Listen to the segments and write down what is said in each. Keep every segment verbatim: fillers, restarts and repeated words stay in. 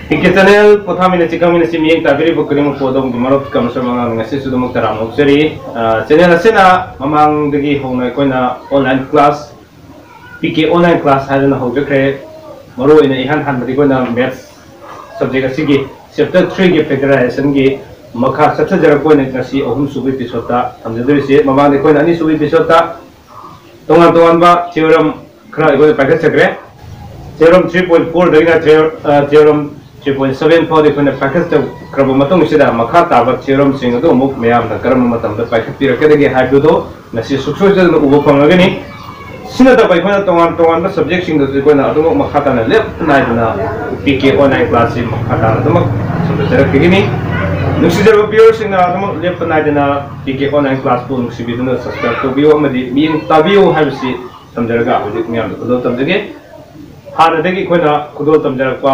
P K channel ꯄꯣꯊꯥꯃꯤꯟꯅꯁꯤ ꯈꯪꯃꯤꯟꯅꯁꯤ ꯃꯤꯠꯌꯦꯡ ꯇꯥꯕꯤꯔꯤꯕ ꯈꯨꯗꯤꯡꯃꯛꯄꯨ ꯑꯗꯣꯝꯒꯤ ꯃꯔꯨꯞ ꯀꯃꯁꯔ ꯃꯉꯥꯡ ꯉꯁꯤꯁꯨ ꯑꯗꯨꯃꯛ ꯇꯔꯥꯝꯅ ꯑꯣꯛꯆꯔꯤ꯫ ꯑ, ꯆꯦꯅꯦꯜ ꯑꯁꯤꯅ ꯃꯃꯥꯡꯗꯒꯤ ꯍꯧꯅ ꯑꯩꯈꯣꯏꯅ online class, P K online class ꯍꯥꯏꯗꯨꯅ ꯍꯧꯖꯈ꯭ꯔꯦ꯫ ꯃꯔꯨꯑꯣꯏꯅ ꯏꯍꯥꯟ ꯍꯥꯟꯕꯗꯤ ꯑꯩꯈꯣꯏꯅ maths subject ꯑꯁꯤꯒꯤ chapter three ꯒꯤ factorization ꯒꯤ ꯃꯈꯥ ꯆꯠꯊꯖꯔꯛꯄ ꯑꯣꯏꯅ ꯉꯁꯤ ꯑꯍꯨꯝꯁꯨꯕ episode ꯇ ꯊꯝꯖꯗꯣꯔꯤꯁꯤ꯫ ꯃꯃꯥꯡꯗ ꯑꯩꯈꯣꯏꯅ ꯑꯅꯤꯁꯨꯕ episode ꯇ ꯇꯣꯉꯥꯟ ꯇꯣꯉꯥꯟꯕ theorem ꯈꯔ ꯑꯩꯈꯣꯏꯅ ꯄꯥꯏꯈꯠꯆꯈ꯭ꯔꯦ꯫ Theorem three point four ꯗꯒꯤꯅ theo-, ꯑ, theorem three point seven ꯐꯥꯎꯗꯤ ꯑꯩꯈꯣꯏꯅ ꯄꯥꯏꯈꯠꯆꯈ꯭ꯔꯕ ꯃꯇꯨꯡꯁꯤꯗ ꯃꯈꯥ ꯇꯥꯕ theorem ꯁꯤꯡ ꯑꯗꯨ ꯑꯃꯨꯛ ꯃꯌꯥꯝꯅ ꯀꯔꯝꯕ ꯃꯇꯝꯗ ꯄꯥꯏꯈꯠꯄꯤꯔꯛꯀꯗꯒꯦ ꯍꯥꯏꯕꯗꯨ ꯉꯁꯤ ꯁꯨꯡꯁꯣꯏ ꯁꯣꯏꯗꯅ ꯎꯕ ꯐꯪꯂꯒꯅꯤ꯫ ꯁꯤ ꯅꯠꯇꯕ ꯑꯩꯈꯣꯏꯅ ꯇꯣꯉꯥꯟ ꯇꯣꯉꯥꯟꯕ subject ꯁꯤꯡꯗꯁꯨ ꯑꯩꯈꯣꯏꯅ ꯑꯗꯨꯃꯛ ꯃꯈꯥ ꯇꯥꯅ ꯂꯦꯞꯄ ꯅꯥꯏꯗꯅ ꯄꯤ ꯀꯦ online class ꯁꯤ ꯃꯈꯥ ꯇꯥꯅ ꯑꯗꯨꯃꯛ ꯁꯟꯗꯣꯛꯆꯔꯛꯈꯤꯒꯅꯤ꯫ ꯅꯨꯡꯁꯤꯖꯔꯕ viewer ꯁꯤꯡꯅ ꯑꯗꯨꯃꯛ ꯂꯦꯞꯄ ꯅꯥꯏꯗꯅ ꯄꯤ ꯀꯦ online class ꯄꯨ ꯅꯨꯡꯁꯤꯕꯤꯗꯨꯅ subscribe ꯇꯧꯕꯤꯌꯨ ꯑꯃꯗꯤ ꯃꯤꯠꯌꯦꯡ ꯇꯥꯕꯤꯌꯨ ꯍꯥꯏꯕꯁꯤ ꯊꯝꯖꯔꯒ ꯍꯧꯖꯤꯛ ꯃꯌꯥꯝꯗ ꯈꯨꯗꯣꯜ ꯇꯝꯖꯒꯦ꯫ ꯍꯥꯟꯅꯗꯒꯤ ꯑꯩꯈꯣꯏꯅ ꯈꯨꯗꯣꯜ ꯇꯝꯖꯔꯛꯄ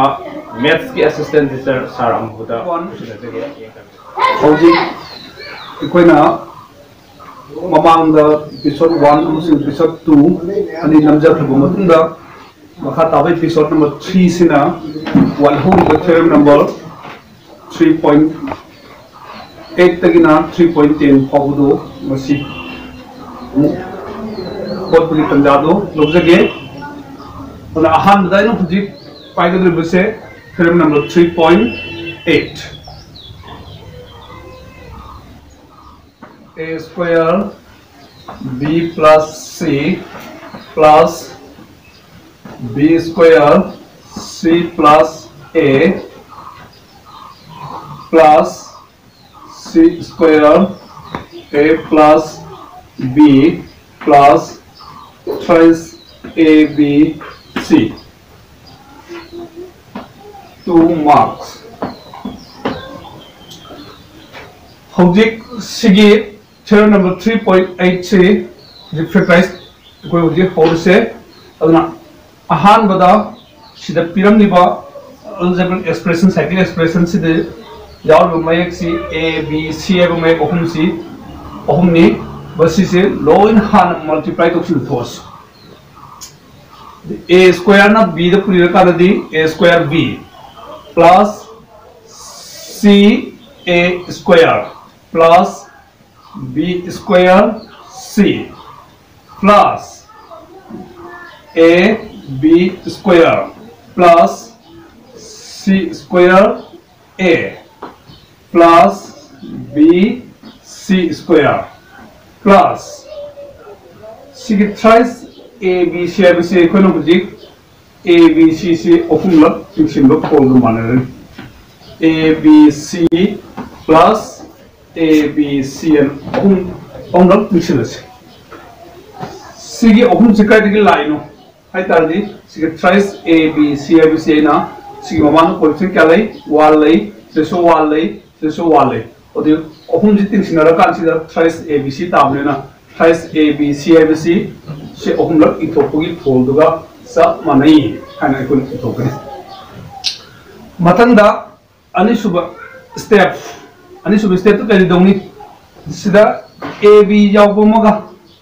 maths ꯀꯤ assistant teacher sir ꯑꯃꯨꯕꯗ ꯈꯨꯠꯁꯤꯟꯅꯖꯒꯦ꯫ ꯍꯧꯖꯤꯛ ꯑꯩꯈꯣꯏꯅ ꯃꯃꯥꯡꯗ episode one ꯑꯃꯁꯨꯡ episode two ꯑꯅꯤ ꯅꯝꯖꯈ꯭ꯔꯕ ꯃꯇꯨꯡꯗ, ꯃꯈꯥ ꯇꯥꯕ episode number three ꯁꯤꯅ ꯋꯥꯠꯍꯧꯔꯤꯕ theorem number three point eight ꯇꯒꯤꯅ three point ten ꯐꯥꯎꯕꯗꯨ ꯉꯁꯤ ꯑꯃꯨꯛ ꯍꯣꯠꯄꯒꯤ ꯇꯥꯟꯖꯥꯗꯨ ꯂꯧꯖꯒꯦ꯫ ꯑꯗꯨꯅ ꯑꯍꯥꯟꯕꯗ ꯑꯩꯅ ꯍꯧꯖꯤꯛ ꯄꯥꯏꯒꯗꯧꯔꯤꯕꯁꯦ theorem number three point eight. A square B plus C plus B square C plus A plus C square A plus B plus thrice A B C. Two marks. ꯍꯧꯖꯤꯛ ꯁꯤꯒꯤ theorem number three point eight ꯁꯤ ꯍꯧꯖꯤꯛ factorize ꯑꯩꯈꯣꯏ ꯍꯧꯖꯤꯛ ꯍꯧꯔꯁꯦ꯫ ꯑꯗꯨꯅ ꯑꯍꯥꯟꯕꯗ ꯁꯤꯗ ꯄꯤꯔꯝꯂꯤꯕ algebraic expression, cyclic expression ꯁꯤꯗ ꯌꯥꯎꯔꯤꯕ ꯃꯌꯦꯛꯁꯤ A, B, C ꯍꯥꯏꯕ ꯃꯌꯦꯛ ꯑꯍꯨꯝꯁꯤ, ꯑꯍꯨꯝꯅꯤ꯫ ꯃꯁꯤꯁꯦ ꯂꯣꯏꯅ ꯍꯥꯟꯅ multiply ꯇꯧꯁꯤꯟꯊꯣꯛꯑꯁꯤ꯫ A square ꯅ B the ꯄꯨꯔꯤꯔꯀꯥꯟꯗꯗꯤ A square B plus c a square plus b square c plus a b square plus c square a plus b c square plus ꯁꯤꯒꯤ thrice a b c ꯍꯥꯏꯕꯁꯤ ꯑꯩꯈꯣꯏꯅ ꯍꯧꯖꯤꯛ a b c ꯁꯤ ꯑꯍꯨꯝꯂꯛ ꯆꯤꯡꯁꯤꯟꯕ ꯐꯣꯜꯒ ꯃꯥꯟꯅꯔꯅꯤ꯫ A b c plus a b c ꯑꯍꯨꯝ ꯑꯍꯨꯝꯂꯛ ꯆꯤꯡꯁꯤꯜꯂꯁꯤ꯫ ꯁꯤꯒꯤ ꯑꯍꯨꯝꯁꯤ ꯀꯥꯏꯗꯒꯤ ꯂꯥꯛꯏꯅꯣ ꯍꯥꯏ ꯇꯥꯔꯗꯤ ꯁꯤꯒꯤ thrice a b c ꯍꯥꯏꯕꯁꯤ ꯑꯩꯅ ꯁꯤꯒꯤ ꯃꯃꯥꯡꯗ coefficient ꯀꯌꯥ ꯂꯩ? One ꯂꯩ, ꯁꯤꯗꯁꯨ one ꯂꯩ, ꯁꯤꯗꯁꯨ one ꯂꯩ꯫ ꯑꯗꯨ ꯑꯍꯨꯝꯁꯤ ꯇꯤꯡꯁꯤꯟꯅꯔꯀꯥꯟꯁꯤꯗ thrice a b c ꯇꯥꯕꯅꯤꯅ thrice a b c ꯍꯥꯏꯕꯁꯤ ꯁꯤ ꯑꯍꯨꯝꯂꯛ ꯏꯊꯣꯛꯄꯒꯤ ꯐꯣꯜꯗꯨꯒ ꯆꯞ ꯃꯥꯟꯅꯩ ꯍꯥꯏꯅ ꯑꯩꯈꯣꯏꯅ ꯏꯊꯣꯛꯀꯅꯤ꯫ ꯃꯊꯪꯗ ꯑꯅꯤꯁꯨꯕ step, ꯑꯅꯤꯁꯨꯕ stepꯇꯨ ꯀꯔꯤ ꯇꯧꯅꯤ? ꯁꯤꯗ a b ꯌꯥꯎꯕ ꯑꯃꯒ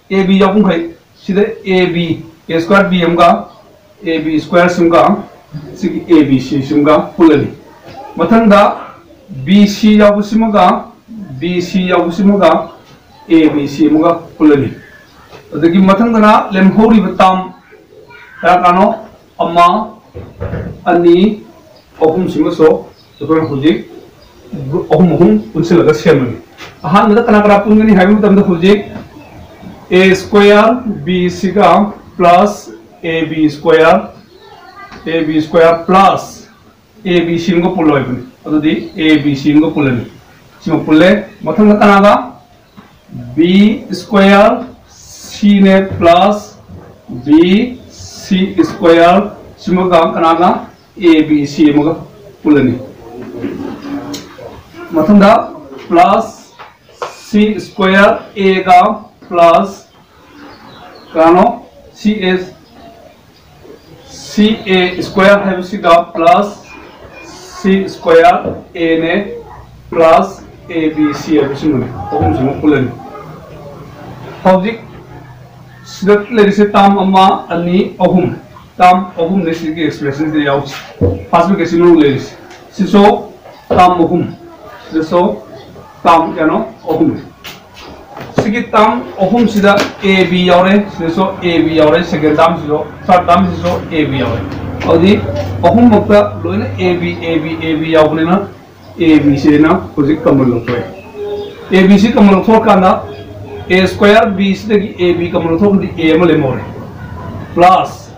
a b ꯌꯥꯎꯕ ꯃꯈꯩ ꯁꯤꯗ a b a square b ꯑꯃꯒ a b square ꯁꯤꯃꯒ ꯁꯤꯒꯤ a b c ꯁꯤꯃꯒ ꯄꯨꯜꯂꯅꯤ꯫ ꯃꯊꯪꯗ b c ꯌꯥꯎꯕꯁꯤꯃꯒ b c ꯌꯥꯎꯕꯁꯤꯃꯒ a b c ꯑꯃꯒ ꯄꯨꯜꯂꯅꯤ꯫ ꯑꯗꯒꯤ ꯃꯊꯪꯗꯅ ꯂꯦꯝꯍꯧꯔꯤꯕ term ꯀꯌꯥ ꯀꯥꯅꯣ? ꯑꯃ, ꯑꯅꯤ, ꯑꯍꯨꯝꯁꯤꯃꯁꯨ ꯑꯩꯈꯣꯏꯅ ꯍꯧꯖꯤꯛ group ꯑꯍꯨꯝ ꯑꯍꯨꯝ ꯄꯨꯟꯁꯤꯜꯂꯒ ꯁꯦꯝꯃꯅꯤ꯫ ꯑꯍꯥꯟꯕꯗ ꯀꯅꯥ ꯀꯅꯥ ꯄꯨꯟꯒꯅꯤ ꯍꯥꯏꯕ ꯃꯇꯝꯗ ꯍꯧꯖꯤꯛ a square b ꯁꯤꯒ plus a b square a b square plus a b c ꯑꯃꯒ ꯄꯨꯜꯂꯣ ꯍꯥꯏꯕꯅꯤ꯫ ꯑꯗꯨꯗꯤ a b c ꯑꯃꯒ ꯄꯨꯜꯂꯅꯤ꯫ ꯁꯤꯃ ꯄꯨꯜꯂꯦ꯫ ꯃꯊꯪꯗ ꯀꯅꯥꯒ? b square c ꯅꯦ plus b c square ꯁꯤꯃꯒ ꯀꯅꯥꯒ? a b c ꯑꯃꯒ ꯄꯨꯜꯂꯅꯤ꯫ ꯃꯊꯪꯗ plus c square a ꯒ plus ꯀꯅꯥꯅꯣ? C a c a square ꯍꯥꯏꯕꯁꯤꯒ plus c square a ꯅꯦ plus a b c ꯍꯥꯏꯕꯁꯤꯃꯅꯤ꯫ ꯑꯍꯨꯝꯁꯤꯃ ꯄꯨꯜꯂꯅꯤ꯫ ꯍꯧꯖꯤꯛ ꯁꯤꯗ ꯂꯩꯔꯤꯁꯦ term ꯑꯃ, ꯑꯅꯤ, ꯑꯍꯨꯝ꯫ Term ꯑꯍꯨꯝꯅꯦ ꯁꯤꯒꯤ expression ꯁꯤꯗ ꯌꯥꯎꯔꯤꯁꯦ꯫ First bracket ꯁꯤ ꯃꯅꯨꯡ ꯂꯩꯔꯤꯁꯦ꯫ ꯁꯤꯁꯨ ꯇꯥꯝ ꯑꯍꯨꯝ, ꯁꯤꯗꯁꯨ ꯇꯥꯝ ꯀꯩꯅꯣ ꯑꯍꯨꯝ꯫ ꯁꯤꯒꯤ ꯇꯥꯝ ꯑꯍꯨꯝꯁꯤꯗ ꯑꯦ ꯕꯤ ꯌꯥꯎꯔꯦ, ꯁꯤꯗꯁꯨ ꯑꯦ ꯕꯤ ꯌꯥꯎꯔꯦ, ꯁꯦꯀꯦꯟ ꯇꯥꯝꯁꯤꯁꯨ, ꯊꯥꯔꯠ ꯇꯥꯝꯁꯤꯁꯨ ꯑꯦ ꯕꯤ ꯌꯥꯎꯔꯦ꯫ ꯑꯗꯨꯗꯤ ꯑꯍꯨꯝꯃꯛꯇ ꯂꯣꯏꯅ A B A B A B ꯌꯥꯎꯕꯅꯤꯅ ꯑꯦ ꯕꯤ ꯁꯤꯅ ꯍꯧꯖꯤꯛ ꯀꯃꯟ ꯂꯧꯊꯣꯛꯑꯦ꯫ ꯑꯦ ꯕꯤ ꯁꯤ ꯀꯃꯟ ꯂꯧꯊꯣꯛꯑꯀꯥꯟꯗ ꯑꯦ ꯁ꯭ꯀ꯭ꯋꯥꯌꯔ ꯕꯤ ꯁꯤꯗꯒꯤ ꯑꯦ ꯕꯤ ꯀꯃꯟ ꯂꯧꯊꯣꯛꯈ꯭ꯔꯗꯤ ꯑꯦ ꯑꯃ ꯂꯦꯝꯍꯧꯔꯦ, ꯄ꯭ꯂꯁ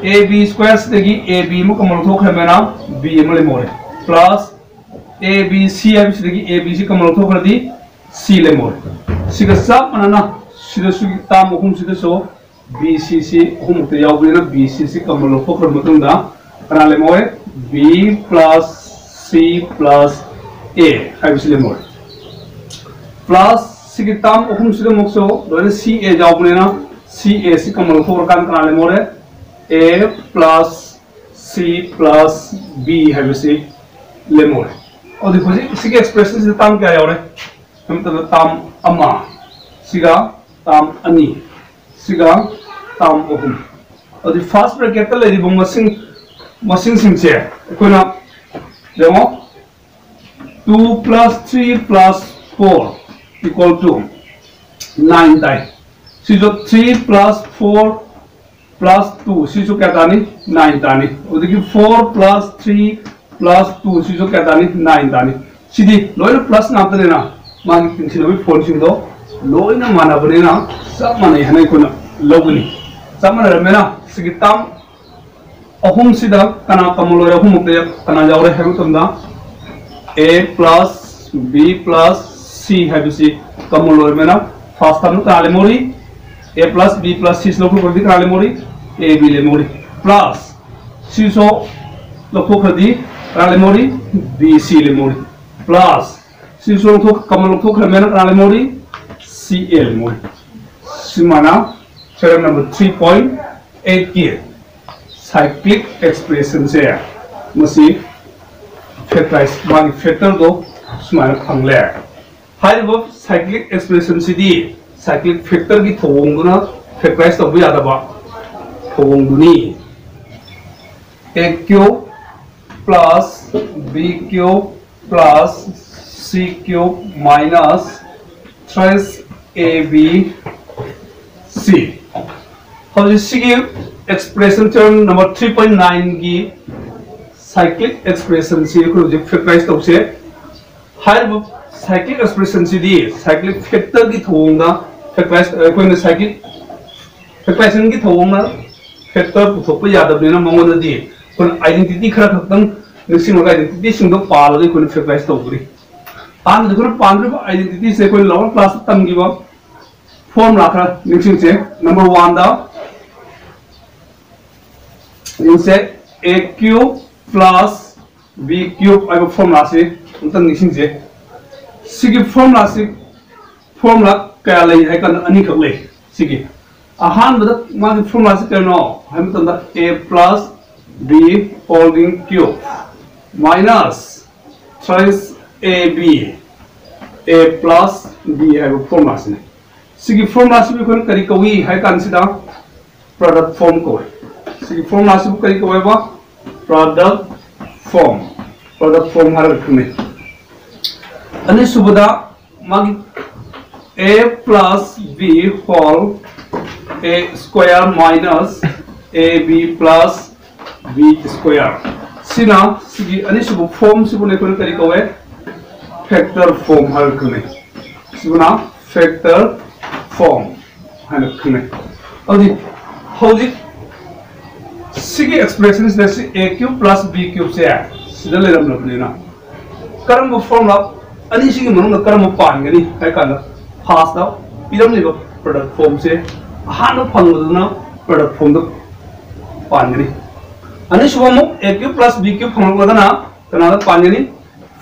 ꯑꯦ ꯕꯤ ꯁ꯭ꯀ꯭ꯋꯥꯌꯔ ꯁꯤꯗꯒꯤ ꯑꯦ ꯕꯤ ꯑꯃ ꯀꯃꯟ ꯂꯧꯊꯣꯛꯈ꯭ꯔꯕꯅꯤꯅ ꯕꯤ ꯑꯃ ꯂꯦꯝꯍꯧꯔꯦ, ꯄ꯭ꯂꯁ ꯑꯦ ꯕꯤ ꯁꯤ ꯍꯥꯏꯕꯁꯤꯗꯒꯤ ꯑꯦ ꯕꯤ ꯁꯤ ꯀꯃꯟ ꯂꯧꯊꯣꯛꯈ꯭ꯔꯗꯤ ꯁꯤ ꯂꯦꯝꯍꯧꯔꯦ꯫ ꯁꯤꯒ ꯆꯞ ꯃꯥꯟꯅꯅ ꯁꯤꯗꯁꯨ ꯇꯥꯝ ꯑꯍꯨꯝꯁꯤꯗꯁꯨ ꯕꯤ ꯁꯤ ꯁꯤ ꯑꯍꯨꯝꯃꯛꯇ ꯌꯥꯎꯕꯅꯤꯅ ꯕꯤ ꯁꯤ ꯁꯤ ꯀꯃꯟ ꯂꯧꯊꯣꯛꯈ꯭ꯔꯕ ꯃꯇꯨꯡꯗ ꯀꯅꯥ ꯂꯦꯝꯍꯧꯔꯦ? ꯕꯤ ꯄ꯭ꯂꯁ ꯁꯤ ꯄ꯭ꯂꯁ ꯑꯦ ꯍꯥꯏꯕꯁꯤ ꯂꯦꯝꯍꯧꯔꯦ꯫ ꯄ꯭ꯂꯁ ꯁꯤꯒꯤ ꯇꯥꯝ ꯑꯍꯨꯝꯁꯤꯗꯃꯛꯁꯨ ꯂꯣꯏꯅ ꯁꯤ ꯑꯦ ꯌꯥꯎꯕꯅꯤꯅ ꯁꯤ ꯑꯦ ꯁꯤ ꯀꯃꯟ ꯂꯧꯊꯣꯛꯈ꯭ꯔꯀꯥꯟꯗ ꯀꯅꯥ ꯂꯦꯝꯍꯧꯔꯦ? A plus C plus B ꯍꯥꯏꯕꯁꯤ ꯂꯦꯝꯍꯧꯔꯦ꯫ ꯑꯗꯨꯗꯤ ꯍꯧꯖꯤꯛ ꯁꯤꯒꯤ ꯑꯦꯛꯁꯄ꯭ꯔꯦꯁꯟꯁꯤꯗ ꯇꯥꯝ ꯀꯌꯥ ꯌꯥꯎꯔꯦ? ꯁꯝꯅ ꯇꯥꯝ ꯑꯃ, ꯁꯤꯒ ꯇꯥꯝ ꯑꯅꯤ, ꯁꯤꯒ ꯇꯥꯝ ꯑꯍꯨꯝ꯫ ꯑꯗꯨꯗꯤ ꯐꯥꯔꯁ ꯕ꯭ꯔꯦꯀꯦꯠꯇ ꯂꯩꯔꯤꯕ ꯃꯁꯤꯡ, ꯃꯁꯤꯡꯁꯤꯡꯁꯦ ꯑꯩꯈꯣꯏꯅ ꯌꯦꯡꯉꯣ, two plus three plus four equal to nine ꯇꯥꯏ꯫ ꯁꯤꯁꯨ three plus four plus two, ꯁꯤꯁꯨ ꯀꯌꯥ ꯇꯥꯅꯤ? Nine ꯇꯥꯅꯤ꯫ ꯑꯗꯨꯗꯒꯤ four plus three plus two, ꯁꯤꯁꯨ ꯀꯌꯥ ꯇꯥꯅꯤ? Nine ꯇꯥꯅꯤ꯫ ꯁꯤꯗꯤ ꯂꯣꯏꯅ ꯄ꯭ꯂꯁ ꯉꯥꯛꯇꯅꯤꯅ ꯃꯥꯒꯤ ꯇꯤꯟꯁꯤꯟꯅꯕꯒꯤ ꯐꯣꯟꯁꯤꯡꯗꯣ ꯂꯣꯏꯅ ꯃꯥꯟꯅꯕꯅꯤꯅ ꯆꯞ ꯃꯥꯟꯅꯩ ꯍꯥꯏꯅ ꯑꯩꯈꯣꯏꯅ ꯂꯧꯒꯅꯤ꯫ ꯆꯞ ꯃꯥꯟꯅꯔꯕꯅꯤꯅ ꯁꯤꯒꯤ ꯇꯥꯝ ꯑꯍꯨꯝꯁꯤꯗ ꯀꯅꯥ ꯀꯃꯟ ꯑꯣꯏꯔꯦ? ꯑꯍꯨꯝꯃꯛꯇ ꯀꯅꯥ ꯌꯥꯎꯔꯦ ꯍꯥꯏꯕ ꯃꯇꯝꯗ ꯑꯦ ꯄ꯭ꯂꯁ ꯕꯤ ꯄ꯭ꯂꯁ ꯁꯤ ꯍꯥꯏꯕꯁꯤ ꯀꯃꯟ ꯑꯣꯏꯔꯕꯅꯤꯅ ꯐꯥꯔꯁ ꯇꯥꯝꯗ ꯀꯅꯥ ꯂꯦꯝꯍꯧꯔꯤ? ꯑꯦ ꯄ꯭ꯂꯁ ꯕꯤ ꯄ꯭ꯂꯁ ꯁꯤ ꯂꯧꯊꯣꯛꯈ꯭ꯔꯗꯤ ꯀꯅꯥ ꯂꯦꯝꯍꯧꯔꯤ? A B ꯂꯦꯝꯍꯧꯔꯤ꯫ ꯄ꯭ꯂꯁ ꯁꯤꯁꯨ ꯂꯧꯊꯣꯛꯈ꯭ꯔꯗꯤ ꯀꯅꯥ ꯂꯦꯝꯍꯧꯔꯤ? B C ꯂꯦꯝꯍꯧꯔꯤ꯫ ꯄ꯭ꯂꯁ ꯁꯤꯁꯨ ꯂꯧꯊꯣꯛ, ꯀꯃꯟ ꯂꯧꯊꯣꯛꯈ꯭ꯔꯕꯅꯤꯅ ꯀꯅꯥ ꯂꯦꯝꯍꯧꯔꯤ? ꯁꯤ ꯑꯦ ꯂꯦꯝꯍꯧꯔꯤ꯫ ꯁꯨꯃꯥꯏꯅ theorem number three point eight ꯀꯤ cyclic expression ꯁꯦ ꯃꯁꯤ factorize, ꯃꯥꯒꯤ factor ꯗꯣ ꯁꯨꯃꯥꯏꯅ ꯐꯪꯂꯦ꯫ ꯍꯥꯏꯔꯤꯕ cyclic expression ꯁꯤꯗꯤ cyclic factor ꯒꯤ ꯊꯧꯑꯣꯡꯗꯨꯅ factorize ꯇꯧꯕ ꯌꯥꯗꯕ ꯊꯧꯑꯣꯡꯗꯨꯅꯤ꯫ A cube plus b cube plus c cube minus thrice a b c. ꯍꯧꯖꯤꯛ ꯁꯤꯒꯤ expression theorem number three point nine ꯒꯤ cyclic expression ꯁꯤ ꯑꯩꯈꯣꯏ ꯍꯧꯖꯤꯛ factorize ꯇꯧꯁꯦ꯫ ꯍꯥꯏꯔꯤꯕ cyclic expression ꯁꯤꯗꯤ cyclic factor ꯒꯤ ꯊꯧꯑꯣꯡꯗ factorize, ꯑꯩꯈꯣꯏꯅ cyclic factorization ꯒꯤ ꯊꯧꯑꯣꯡꯅ factor ꯄꯨꯊꯣꯛꯄ ꯌꯥꯗꯕꯅꯤꯅ ꯃꯉꯣꯟꯗꯗꯤ ꯑꯩꯈꯣꯏꯅ identity ꯈꯔ ꯈꯛꯇꯪ ꯅꯤꯡꯁꯤꯡꯂꯒ identity ꯁꯤꯡꯗꯣ ꯄꯥꯜꯂꯒ ꯑꯩꯈꯣꯏꯅ factorize ꯇꯧꯒꯅꯤ꯫ ꯑꯍꯥꯟꯕꯗ ꯑꯩꯈꯣꯏꯅ ꯄꯥꯟꯗ꯭ꯔꯤꯕ identity ꯁꯦ ꯑꯩꯈꯣꯏꯅ lower class ꯇ ꯇꯝꯈꯤꯕ formula ꯈꯔ ꯅꯤꯡꯁꯤꯡꯁꯦ꯫ Number one ꯗ ꯌꯦꯡꯁꯦ, a cube plus b cube ꯍꯥꯏꯕ formula ꯁꯤ ꯑꯝꯇꯪ ꯅꯤꯡꯁꯤꯡꯁꯦ꯫ ꯁꯤꯒꯤ formula ꯁꯤ, formula ꯀꯌꯥ ꯂꯩ ꯍꯥꯏ ꯀꯥꯟꯗ ꯑꯅꯤꯈꯛ ꯂꯩ꯫ ꯁꯤꯒꯤ ꯑꯍꯥꯟꯕꯗ ꯃꯥꯒꯤ formula ꯁꯤ ꯀꯩꯅꯣ ꯍꯥꯏꯕ ꯃꯇꯝꯗ a plus b whole cube minus thrice a b, a plus b ꯍꯥꯏꯕ formula ꯁꯤꯅꯤ꯫ ꯁꯤꯒꯤ formula ꯁꯤꯕꯨ ꯑꯩꯈꯣꯏꯅ ꯀꯔꯤ ꯀꯧꯏ ꯍꯥꯏ ꯀꯥꯟꯁꯤꯗ product form ꯀꯧꯏ꯫ ꯁꯤꯒꯤ formula ꯁꯤꯕꯨ ꯀꯔꯤ ꯀꯧꯋꯦꯕ? Product form, product form ꯍꯥꯏꯔꯒ ꯈꯪꯅꯩ꯫ ꯑꯅꯤꯁꯨꯕꯗ ꯃꯥꯒꯤ a plus b whole a square minus a b plus b square, ꯁꯤꯅ ꯁꯤꯒꯤ ꯑꯅꯤꯁꯨꯕ form ꯁꯤꯕꯨꯅ ꯑꯩꯈꯣꯏꯅ ꯀꯔꯤ ꯀꯧꯋꯦ? Factor form ꯍꯥꯏꯔꯒ ꯈꯪꯅꯩ꯫ ꯁꯤꯕꯨꯅ factor form ꯍꯥꯏꯅ ꯈꯪꯅꯩ꯫ ꯑꯗꯨꯗꯤ ꯍꯧꯖꯤꯛ ꯁꯤꯒꯤ expression ꯁꯤꯗ ꯁꯤ a cube plus b cube ꯁꯦ ꯁꯤꯗ ꯂꯩꯔꯝꯂꯕꯅꯤꯅ ꯀꯔꯝꯕ formula, ꯑꯅꯤꯁꯤꯒꯤ ꯃꯅꯨꯡꯗ ꯀꯔꯝꯕ ꯄꯥꯟꯒꯅꯤ ꯍꯥꯏ ꯀꯥꯟꯗ first ꯇ ꯄꯤꯔꯝꯂꯤꯕ product form ꯁꯦ, ꯑꯍꯥꯟꯕ ꯐꯪꯕꯗꯨꯅ product form ꯗ ꯄꯥꯟꯒꯅꯤ꯫ ꯑꯅꯤꯁꯨꯕ ꯑꯃꯨꯛ a cube plus b cube ꯐꯪꯂꯛꯂꯒꯅ ꯀꯅꯥꯗ ꯄꯥꯟꯒꯅꯤ?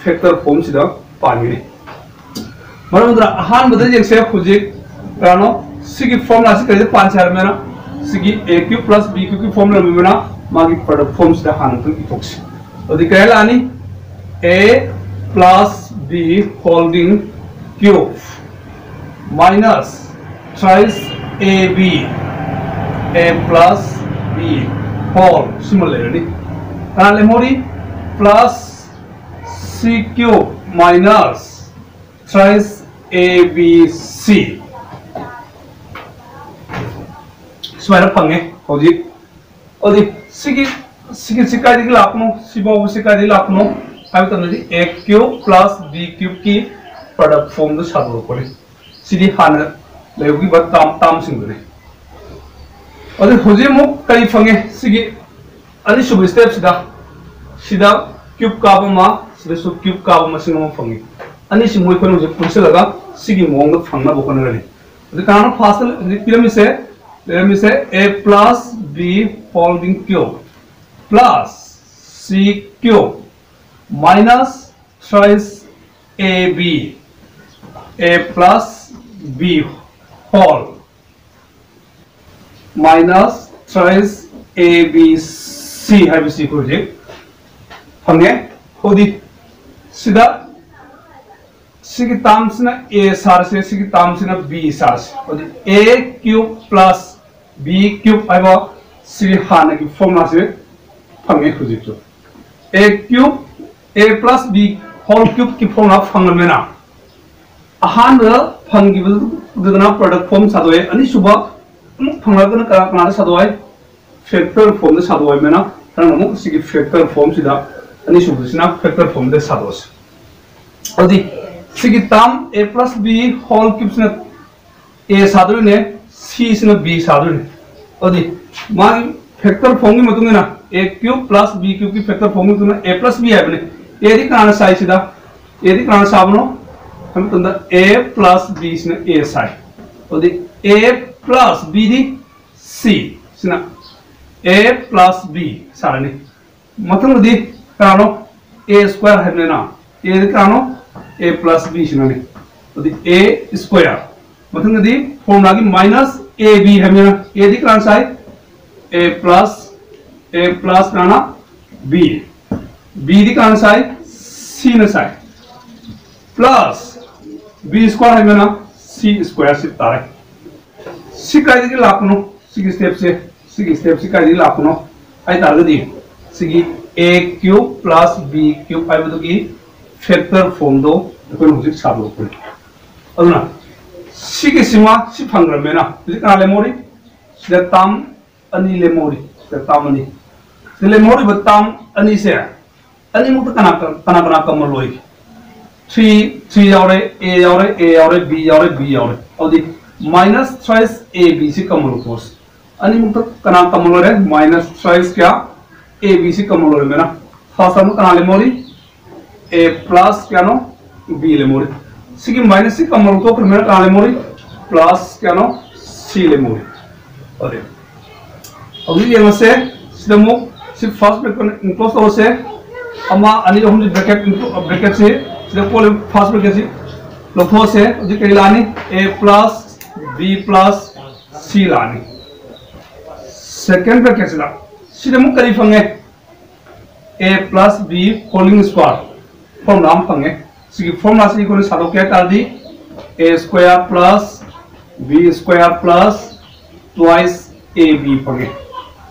Factor form ꯁꯤꯗ ꯄꯥꯟꯒꯅꯤ꯫ ꯃꯔꯝ ꯑꯗꯨꯅ ꯑꯍꯥꯟꯕꯗ ꯌꯦꯡꯁꯦ, ꯍꯧꯖꯤꯛ ꯀꯅꯥꯅꯣ ꯁꯤꯒꯤ formula ꯁꯤ ꯀꯔꯤꯗ ꯄꯥꯟꯁꯦ ꯍꯥꯏꯔꯕꯅꯤꯅ ꯁꯤꯒꯤ a cube plus b cube ꯀꯤ form ꯂꯩꯔꯝꯃꯤꯕꯅ ꯃꯥꯒꯤ product form ꯁꯤꯗ ꯍꯥꯟꯅ ꯑꯗꯨꯝ ꯏꯊꯣꯛꯁꯤ꯫ ꯑꯗꯨꯗꯤ ꯀꯔꯤ ꯂꯥꯛꯑꯅꯤ? A plus b whole cube minus thrice a b, a plus b whole ꯁꯤꯃ ꯂꯩꯔꯅꯤ꯫ ꯀꯅꯥ ꯂꯦꯝꯍꯧꯔꯤ? plus C cube minus thrice A B C ꯁꯨꯃꯥꯏꯅ ꯐꯪꯉꯦ ꯍꯧꯖꯤꯛ꯫ ꯑꯗꯨꯗꯤ ꯁꯤꯒꯤ ꯁꯤꯒꯤ ꯁꯤ ꯀꯥꯏꯗꯒꯤ ꯂꯥꯛꯄꯅꯣ, ꯁꯤ ꯐꯥꯎꯕꯁꯤ ꯀꯥꯏꯗꯒꯤ ꯂꯥꯛꯄꯅꯣ ꯍꯥꯏꯕ ꯃꯇꯝꯗꯗꯤ A cube plus B cube ꯀꯤ product form ꯗ ꯁꯥꯗꯣꯔꯛꯄꯅꯤ꯫ ꯁꯤꯗꯤ ꯍꯥꯟꯅ ꯂꯩꯍꯧꯈꯤꯕ term term ꯁꯤꯡꯗꯨꯅꯤ꯫ ꯑꯗꯨ ꯍꯧꯖꯤꯛ ꯑꯃꯨꯛ ꯀꯔꯤ ꯐꯪꯉꯦ? ꯁꯤꯒꯤ ꯑꯅꯤꯁꯨꯕ step ꯁꯤꯗ ꯁꯤꯗ cube ꯀꯥꯕ ꯑꯃ, ꯁꯤꯗꯁꯨ cube ꯀꯥꯕ ꯃꯁꯤꯡ ꯑꯃ ꯐꯪꯉꯤ꯫ ꯑꯅꯤꯁꯤ ꯃꯣꯏ ꯑꯩꯈꯣꯏꯅ ꯍꯧꯖꯤꯛ ꯄꯨꯟꯁꯤꯜꯂꯒ ꯁꯤꯒꯤ ꯃꯑꯣꯡꯗ ꯐꯪꯅꯕ ꯍꯣꯠꯅꯒꯅꯤ꯫ ꯑꯗꯨ ꯀꯅꯥꯅꯣ first ꯗ ꯍꯧꯖꯤꯛ ꯄꯤꯔꯝꯃꯤꯁꯦ? ꯂꯩꯔꯝꯃꯤꯁꯦ A plus B whole being cube plus C cube minus thrice A B, A plus B whole minus thrice A B C ꯍꯥꯏꯕꯁꯤ ꯑꯩꯈꯣꯏ ꯍꯧꯖꯤꯛ ꯐꯪꯉꯦ꯫ ꯍꯧꯗꯤ ꯁꯤꯗ ꯁꯤꯒꯤ term ꯁꯤꯅ A ꯁꯥꯔꯁꯦ, ꯁꯤꯒꯤ term ꯁꯤꯅ B ꯁꯥꯔꯁꯦ꯫ ꯑꯗꯨꯗꯤ A cube plus B cube ꯍꯥꯏꯕ ꯁꯤꯒꯤ ꯍꯥꯟꯅꯒꯤ formula ꯁꯦ ꯐꯪꯉꯦ ꯍꯧꯖꯤꯛꯁꯨ꯫ A cube, A plus B whole cube ꯀꯤ formula ꯐꯪꯂꯕꯅꯤꯅ ꯑꯍꯥꯟꯕꯗ ꯐꯪꯈꯤꯕꯗꯨꯗꯅ product form ꯁꯥꯗꯣꯛꯑꯦ, ꯑꯅꯤꯁꯨꯕ ꯑꯃꯨꯛ ꯐꯪꯂꯒꯅ ꯀꯅꯥ ꯀꯅꯥꯗ ꯁꯥꯗꯣꯛꯑꯦ? Factor form ꯗ ꯁꯥꯗꯣꯛꯑꯕꯅꯤꯅ ꯅꯪꯅ ꯑꯃꯨꯛ ꯁꯤꯒꯤ factor form ꯁꯤꯗ ꯑꯅꯤꯁꯨꯕꯁꯤꯅ factor form ꯗ ꯁꯥꯗꯣꯛꯑꯁꯤ꯫ ꯑꯗꯨꯗꯤ ꯁꯤꯒꯤ term A plus B whole cube ꯁꯤꯅ A ꯁꯥꯗꯣꯏꯅꯦ, C ꯁꯤꯅ B ꯁꯥꯗꯣꯏꯅꯦ꯫ ꯑꯗꯨꯗꯤ ꯃꯥꯒꯤ factor form ꯒꯤ ꯃꯇꯨꯡ ꯏꯟꯅ A cube plus B cube ꯀꯤ factor form ꯒꯤ ꯃꯇꯨꯡ ꯏꯟꯅ A plus B ꯍꯥꯏꯕꯅꯦ꯫ A ꯗꯤ ꯀꯅꯥꯅ ꯁꯥꯏ ꯁꯤꯗ? A ꯗꯤ ꯀꯅꯥꯅ ꯁꯥꯕꯅꯣ ꯍꯥꯏꯕ ꯃꯇꯝꯗ A plus B ꯁꯤꯅ A ꯁꯥꯏ꯫ ꯑꯗꯨꯗꯤ A plus B D C ꯁꯤꯅ A plus B ꯁꯥꯔꯅꯤ꯫ ꯃꯊꯪꯗꯗꯤ ꯀꯅꯥꯅꯣ? A square ꯍꯥꯏꯕꯅꯤꯅ꯫ A ꯗꯤ ꯀꯅꯥꯅꯣ? A plus B ꯁꯤꯅꯅꯤ꯫ ꯑꯗꯨꯗꯤ A square꯫ ꯃꯊꯪꯗꯗꯤ formula ꯒꯤ minus A B ꯍꯥꯏꯕꯅꯤꯅ, A ꯗꯤ ꯀꯅꯥꯅ ꯁꯥꯏ? A plus, A plus ꯀꯅꯥꯅ? B꯫ B ꯗꯤ ꯀꯅꯥꯅ ꯁꯥꯏ? C ꯅ ꯁꯥꯏ꯫ Plus B square ꯍꯥꯏꯕꯅ C square ꯁꯤ ꯇꯥꯔꯦ꯫ ꯁꯤ ꯀꯥꯏꯗꯒꯤ ꯂꯥꯛꯄꯅꯣ? ꯁꯤꯒꯤ step ꯁꯦ, ꯁꯤꯒꯤ step ꯁꯤ ꯀꯥꯏꯗꯒꯤ ꯂꯥꯛꯄꯅꯣ ꯍꯥꯏ ꯇꯥꯔꯒꯗꯤ, ꯁꯤꯒꯤ A cube plus B cube ꯍꯥꯏꯕꯗꯨꯒꯤ factor formꯗꯣ ꯑꯩꯈꯣꯏꯅ ꯍꯧꯖꯤꯛ ꯁꯥꯗꯣꯛꯄꯅꯤ꯫ ꯑꯗꯨꯅ ꯁꯤꯒꯤꯁꯤꯃ ꯁꯤ ꯐꯪꯈ꯭ꯔꯕꯅꯤꯅ ꯍꯧꯖꯤꯛ ꯀꯅꯥ ꯂꯦꯝꯍꯧꯔꯤ? ꯁꯤꯗ term ꯑꯅꯤ ꯂꯦꯝꯍꯧꯔꯤ꯫ ꯁꯤꯗ term ꯑꯅꯤ꯫ ꯁꯤꯗ ꯂꯦꯝꯍꯧꯔꯤꯕ term ꯑꯅꯤꯁꯦ ꯑꯅꯤꯃꯛꯇ ꯀꯅꯥ ꯀꯅꯥ ꯀꯅꯥ common ꯑꯣꯏ? Three, three ꯌꯥꯎꯔꯦ, A ꯌꯥꯎꯔꯦ, A ꯌꯥꯎꯔꯦ, B ꯌꯥꯎꯔꯦ, B ꯌꯥꯎꯔꯦ꯫ ꯑꯗꯨꯗꯤ minus thrice A B ꯁꯤ common ꯂꯧꯊꯣꯛꯑꯁꯤ꯫ ꯑꯅꯤꯃꯛꯇ ꯀꯅꯥ common ꯑꯣꯏꯔꯦ? Minus thrice ꯀꯌꯥ? A B ꯁꯤ common ꯑꯣꯏꯔꯕꯅꯤꯅ first ꯑꯃ ꯀꯅꯥ ꯂꯦꯝꯍꯧꯔꯤ? A plus ꯀꯌꯥꯅꯣ? B ꯂꯦꯝꯍꯧꯔꯤ꯫ ꯁꯤꯒꯤ minus ꯁꯤ common ꯂꯧꯊꯣꯛꯈ꯭ꯔꯕꯅꯤꯅ ꯀꯅꯥ ꯂꯦꯝꯍꯧꯔꯤ? Plus ꯀꯌꯥꯅꯣ? C ꯂꯦꯝꯍꯧꯔꯤ꯫ ꯑꯗꯨꯗꯤ ꯍꯧꯖꯤꯛ ꯌꯦꯡꯉꯁꯦ꯫ ꯁꯤꯗ ꯑꯃꯨꯛ ꯁꯤ first bracket close ꯇꯧꯔꯁꯦ꯫ ꯑꯃ, ꯑꯅꯤ, ꯑꯍꯨꯝ bracket, bracket ꯁꯤ ꯁꯤꯗ ꯀꯣꯜꯂꯤꯕ first bracket ꯁꯤ ꯂꯧꯊꯣꯛꯑꯁꯦ꯫ ꯍꯧꯖꯤꯛ ꯀꯔꯤ ꯂꯥꯛꯑꯅꯤ? A plus B plus C ꯂꯥꯛꯑꯅꯤ꯫ Second bracket ꯁꯤꯗ, ꯁꯤꯗ ꯑꯃꯨꯛ ꯀꯔꯤ ꯐꯪꯉꯦ? A plus B whole square formula ꯑꯃ ꯐꯪꯉꯦ꯫ ꯁꯤꯒꯤ formula ꯁꯤ ꯑꯩꯈꯣꯏꯅ ꯁꯥꯗꯣꯛꯀꯦ ꯍꯥꯏ ꯇꯥꯔꯗꯤ A square plus B square plus twice A B ꯐꯪꯉꯦ꯫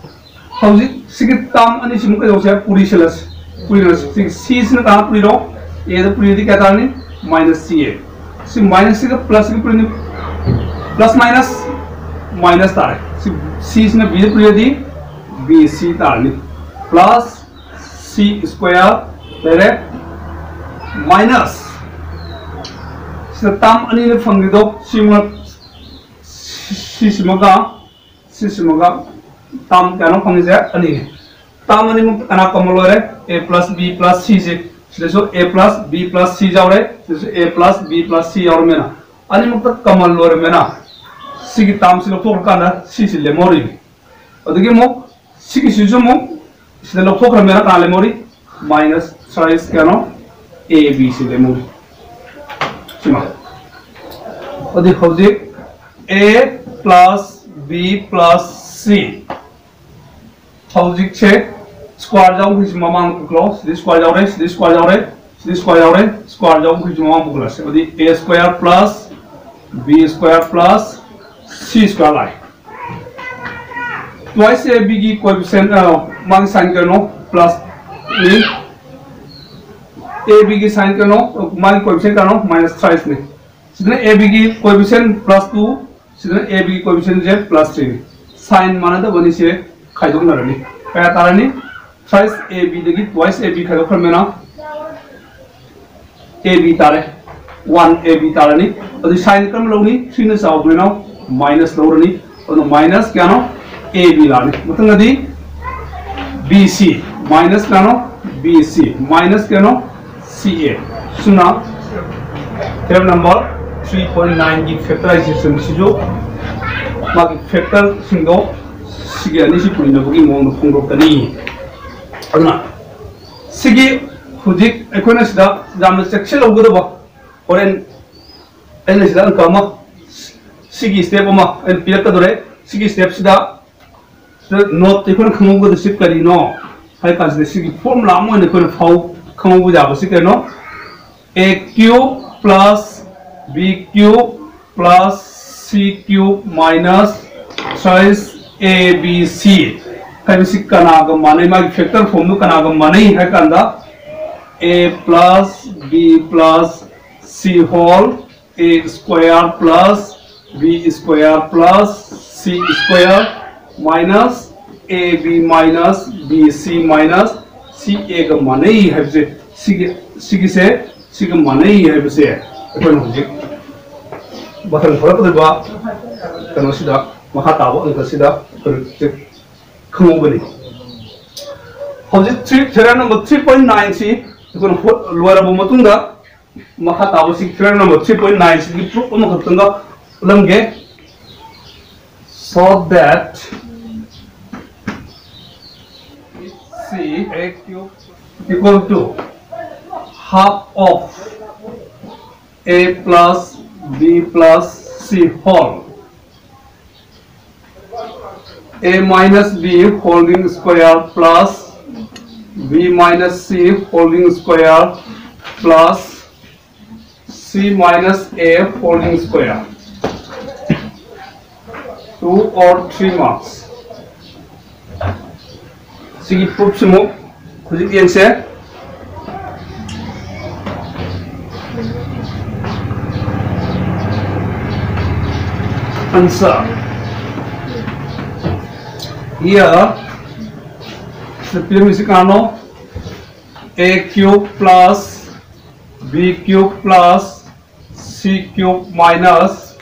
ꯍꯧꯖꯤꯛ ꯁꯤꯒꯤ term ꯑꯅꯤꯁꯤꯃꯨꯛ ꯀꯩꯗꯧꯁꯦ? ꯄꯨꯔꯤꯁꯤꯜꯂꯁꯤ꯫ ꯄꯨꯔꯤꯁꯤꯜꯂꯁꯤ꯫ ꯁꯤ, C ꯁꯤꯅ ꯀꯅꯥ ꯄꯨꯔꯤꯔꯣ? A ꯗ ꯄꯨꯔꯤꯗꯤ ꯀꯌꯥ ꯇꯥꯔꯅꯤ? Minus C A꯫ ꯁꯤ minus ꯁꯤꯒ plus ꯁꯤꯒ ꯄꯨꯔꯤꯅꯤ꯫ Plus minus minus ꯇꯥꯔꯦ꯫ ꯁꯤ, C ꯁꯤꯅ B ꯗ ꯄꯨꯔꯤꯗꯤ B C ꯇꯥꯔꯅꯤ꯫ Plus C square ꯂꯩꯔꯦ꯫ Minus ꯁꯤꯗ term ꯑꯅꯤꯅ ꯐꯪꯈꯤꯗꯣ, ꯁꯤꯃ, ꯁꯤꯁꯤꯃꯒ ꯁꯤꯁꯤꯃꯒ term ꯀꯌꯥꯅꯣ ꯐꯪꯉꯤꯁꯦ? ꯑꯅꯤꯅꯤ꯫ Term ꯑꯅꯤꯃꯛ ꯀꯅꯥ common ꯑꯣꯏꯔꯦ? A plus B plus C ꯁꯦ꯫ ꯁꯤꯗꯁꯨ A plus B plus C ꯌꯥꯎꯔꯦ, ꯁꯤꯗꯁꯨ A plus B plus C ꯌꯥꯎꯔꯝꯃꯦꯅ꯫ ꯑꯅꯤꯃꯛꯇ common ꯑꯣꯏꯔꯝꯃꯦꯅ꯫ ꯁꯤꯒꯤ term ꯁꯤ ꯂꯧꯊꯣꯛꯈ꯭ꯔꯀꯥꯟꯗ ꯁꯤꯁꯤ ꯂꯦꯝꯍꯧꯔꯤꯅꯤ꯫ ꯑꯗꯒꯤ ꯑꯃꯨꯛ ꯁꯤꯒꯤꯁꯤꯁꯨ ꯑꯃꯨꯛ ꯁꯤꯗ ꯂꯧꯊꯣꯛꯈ꯭ꯔꯕꯅꯤꯅ ꯀꯅꯥ ꯂꯦꯝꯍꯧꯔꯤ? Minus thrice ꯀꯌꯥꯅꯣ? A B C ꯂꯦꯝꯍꯧꯔꯤ꯫ ꯁꯤꯃ꯫ ꯑꯗꯨꯗꯤ ꯍꯧꯖꯤꯛ A plus B plus C꯫ ꯍꯧꯖꯤꯛꯁꯦ square ꯌꯥꯎꯈ꯭ꯔꯤꯁꯤ ꯃꯃꯥꯡ ꯄꯨꯈꯠꯂꯣ꯫ ꯁꯤꯗꯤ square ꯌꯥꯎꯔꯦ, ꯁꯤꯗꯤ square ꯌꯥꯎꯔꯦ, ꯁꯤꯗꯤ square ꯌꯥꯎꯔꯦ, square ꯌꯥꯎꯈ꯭ꯔꯤꯁꯤ ꯃꯃꯥꯡ ꯄꯨꯈꯠꯂꯁꯦ꯫ ꯑꯗꯨꯗꯤ A square plus B square plus C square ꯂꯥꯛꯑꯦ꯫ Twice A B ꯒꯤ coefficient, ꯑ, ꯃꯥꯒꯤ sign ꯀꯩꯅꯣ? Plus ꯅꯤ꯫ ꯑꯦ ꯕꯤꯒꯤ ꯁꯥꯏꯟ ꯀꯩꯅꯣ, ꯃꯥꯒꯤ ꯀꯣꯏꯐꯤꯁꯦꯟ ꯀꯩꯅꯣ, ꯃꯥꯏꯅꯁ ꯊ꯭ꯔꯥꯏꯁꯅꯤ꯫ ꯁꯤꯗꯅ ꯑꯦ ꯕꯤꯒꯤ ꯀꯣꯏꯐꯤꯁꯦꯟ ꯄ꯭ꯂꯁ ꯇꯨ, ꯁꯤꯗꯅ ꯑꯦ ꯕꯤꯒꯤ ꯀꯣꯏꯐꯤꯁꯦꯟꯁꯦ ꯄ꯭ꯂꯁ ꯊ꯭ꯔꯤꯅꯤ꯫ ꯁꯥꯏꯟ ꯃꯥꯟꯅꯗꯕ ꯑꯅꯤꯁꯦ ꯈꯥꯏꯗꯣꯛꯅꯔꯅꯤ꯫ ꯀꯌꯥ ꯇꯥꯔꯅꯤ? ꯊ꯭ꯔꯥꯏꯁ ꯑꯦ ꯕꯤꯗꯒꯤ ꯇ꯭ꯋꯥꯏꯁ ꯑꯦ ꯕꯤ ꯈꯥꯏꯗꯣꯛꯈ꯭ꯔꯃꯤꯅ ꯑꯦ ꯕꯤ ꯇꯥꯔꯦ꯫ ꯋꯥꯟ ꯑꯦ ꯕꯤ ꯇꯥꯔꯅꯤ꯫ ꯑꯗꯨ ꯁꯥꯏꯟ ꯀꯔꯝꯕ ꯂꯧꯅꯤ? ꯊ꯭ꯔꯤꯅ ꯆꯥꯎꯕꯅꯤꯅ ꯃꯥꯏꯅꯁ ꯂꯧꯔꯅꯤ꯫ ꯑꯗꯨꯅ ꯃꯥꯏꯅꯁ ꯀꯌꯥꯅꯣ? ꯑꯦ ꯕꯤ ꯂꯥꯛꯑꯅꯤ꯫ ꯃꯊꯪꯗꯗꯤ ꯕꯤ ꯁꯤ ꯃꯥꯏꯅꯁ ꯀꯌꯥꯅꯣ? ꯕꯤ ꯁꯤ ꯃꯥꯏꯅꯁ ꯀꯌꯥꯅꯣ? ꯁꯤ ꯑꯦ꯫ ꯁꯤꯅ ꯊꯤꯑꯣꯔꯦꯝ ꯅꯝꯕꯔ ꯊ꯭ꯔꯤ ꯄꯣꯏꯟ ꯅꯥꯏꯟꯒꯤ ꯐꯦꯛꯇꯔꯥꯏꯖꯦꯁꯟꯁꯤꯁꯨ ꯃꯥꯒꯤ ꯐꯦꯛꯇꯔꯁꯤꯡꯗꯣ ꯁꯤꯒꯤ ꯑꯅꯤꯁꯤ ꯄꯨꯔꯤꯅꯕꯒꯤ ꯃꯑꯣꯡꯗ ꯐꯣꯡꯗꯣꯛꯀꯅꯤ꯫ ꯑꯗꯨꯅ ꯁꯤꯒꯤ ꯍꯧꯖꯤꯛ ꯑꯩꯈꯣꯏꯅ ꯁꯤꯗ ꯌꯥꯝꯅ ꯆꯦꯛꯁꯤꯜꯍꯧꯒꯗꯕ, ꯍꯣꯔꯦꯟ ꯑꯩꯅ ꯁꯤꯗ ꯑꯪꯀ ꯑꯃ, ꯁꯤꯒꯤ ꯁ꯭ꯇꯦꯞ ꯑꯃ ꯑꯩꯅ ꯄꯤꯔꯛꯀꯗꯧꯔꯦ꯫ ꯁꯤꯒꯤ ꯁ꯭ꯇꯦꯞꯁꯤꯗ ꯁꯤꯗ ꯅꯣꯠ ꯑꯩꯈꯣꯏꯅ ꯈꯪꯍꯧꯒꯗꯕꯁꯤ ꯀꯔꯤꯅꯣ ꯍꯥꯏ ꯀꯥꯟꯁꯤꯗ ꯁꯤꯒꯤ ꯐꯣꯔꯃꯨꯂꯥ ꯑꯃ ꯑꯣꯏꯅ ꯑꯩꯈꯣꯏꯅ ꯐꯥꯎ ꯈꯪꯍꯧꯕ ꯌꯥꯕꯁꯤ ꯀꯩꯅꯣ? A cube plus B cube plus C cube minus thrice A B C ꯍꯥꯏꯕꯁꯤ ꯀꯅꯥꯒ ꯃꯥꯟꯅꯩ? ꯃꯥꯒꯤ ꯐꯦꯛꯇꯔ ꯐꯣꯝꯗꯨ ꯀꯅꯥꯒ ꯃꯥꯟꯅꯩ ꯍꯥꯏ ꯀꯥꯟꯗ, A plus B plus C whole A square plus B square plus C square minus A B minus B C minus C ꯑꯦꯒ ꯃꯥꯟꯅꯩ ꯍꯥꯏꯕꯁꯦ, ꯁꯤꯒꯤ, ꯁꯤꯒꯤꯁꯦ ꯁꯤꯒ ꯃꯥꯟꯅꯩ ꯍꯥꯏꯕꯁꯦ ꯑꯩꯈꯣꯏꯅ ꯍꯧꯖꯤꯛ ꯃꯊꯪ ꯊꯣꯛꯂꯛꯀꯗꯧꯔꯤꯕ ꯀꯩꯅꯣꯁꯤꯗ, ꯃꯈꯥ ꯇꯥꯕ ꯑꯪꯀꯁꯤꯗ ꯑꯩꯈꯣꯏꯅ ꯈꯪꯍꯧꯒꯅꯤ꯫ ꯍꯧꯖꯤꯛ three, theorem number three point ꯅꯥꯏꯟꯁꯤ ꯑꯩꯈꯣꯏꯅ ꯍꯣ-, ꯂꯣꯏꯔꯕ ꯃꯇꯨꯡꯗ, ꯃꯈꯥ ꯇꯥꯕꯁꯤ ꯊꯤꯑꯣꯔꯦꯝ ꯅꯝꯕꯔ ꯊ꯭ꯔꯤ ꯄꯣꯏꯟ ꯅꯥꯏꯟꯁꯤꯒꯤ ꯄ꯭ꯔꯨꯐ ꯑꯃꯈꯛꯇꯪꯒ ꯎꯠꯂꯝꯒꯦ꯫ So that C A cube equal to half of A plus B plus C whole, A minus B holding square plus B minus C holding square plus C minus A holding square, two or three marks. ꯁꯤꯒꯤ ꯄ꯭ꯔꯨꯐꯁꯤꯃꯨꯛ ꯍꯧꯖꯤꯛ ꯌꯦꯡꯁꯦ꯫ Answer. Here, ꯁꯤꯗ ꯄꯤꯔꯝꯃꯤꯁꯤ ꯀꯅꯥꯅꯣ? A cube plus B cube plus C cube minus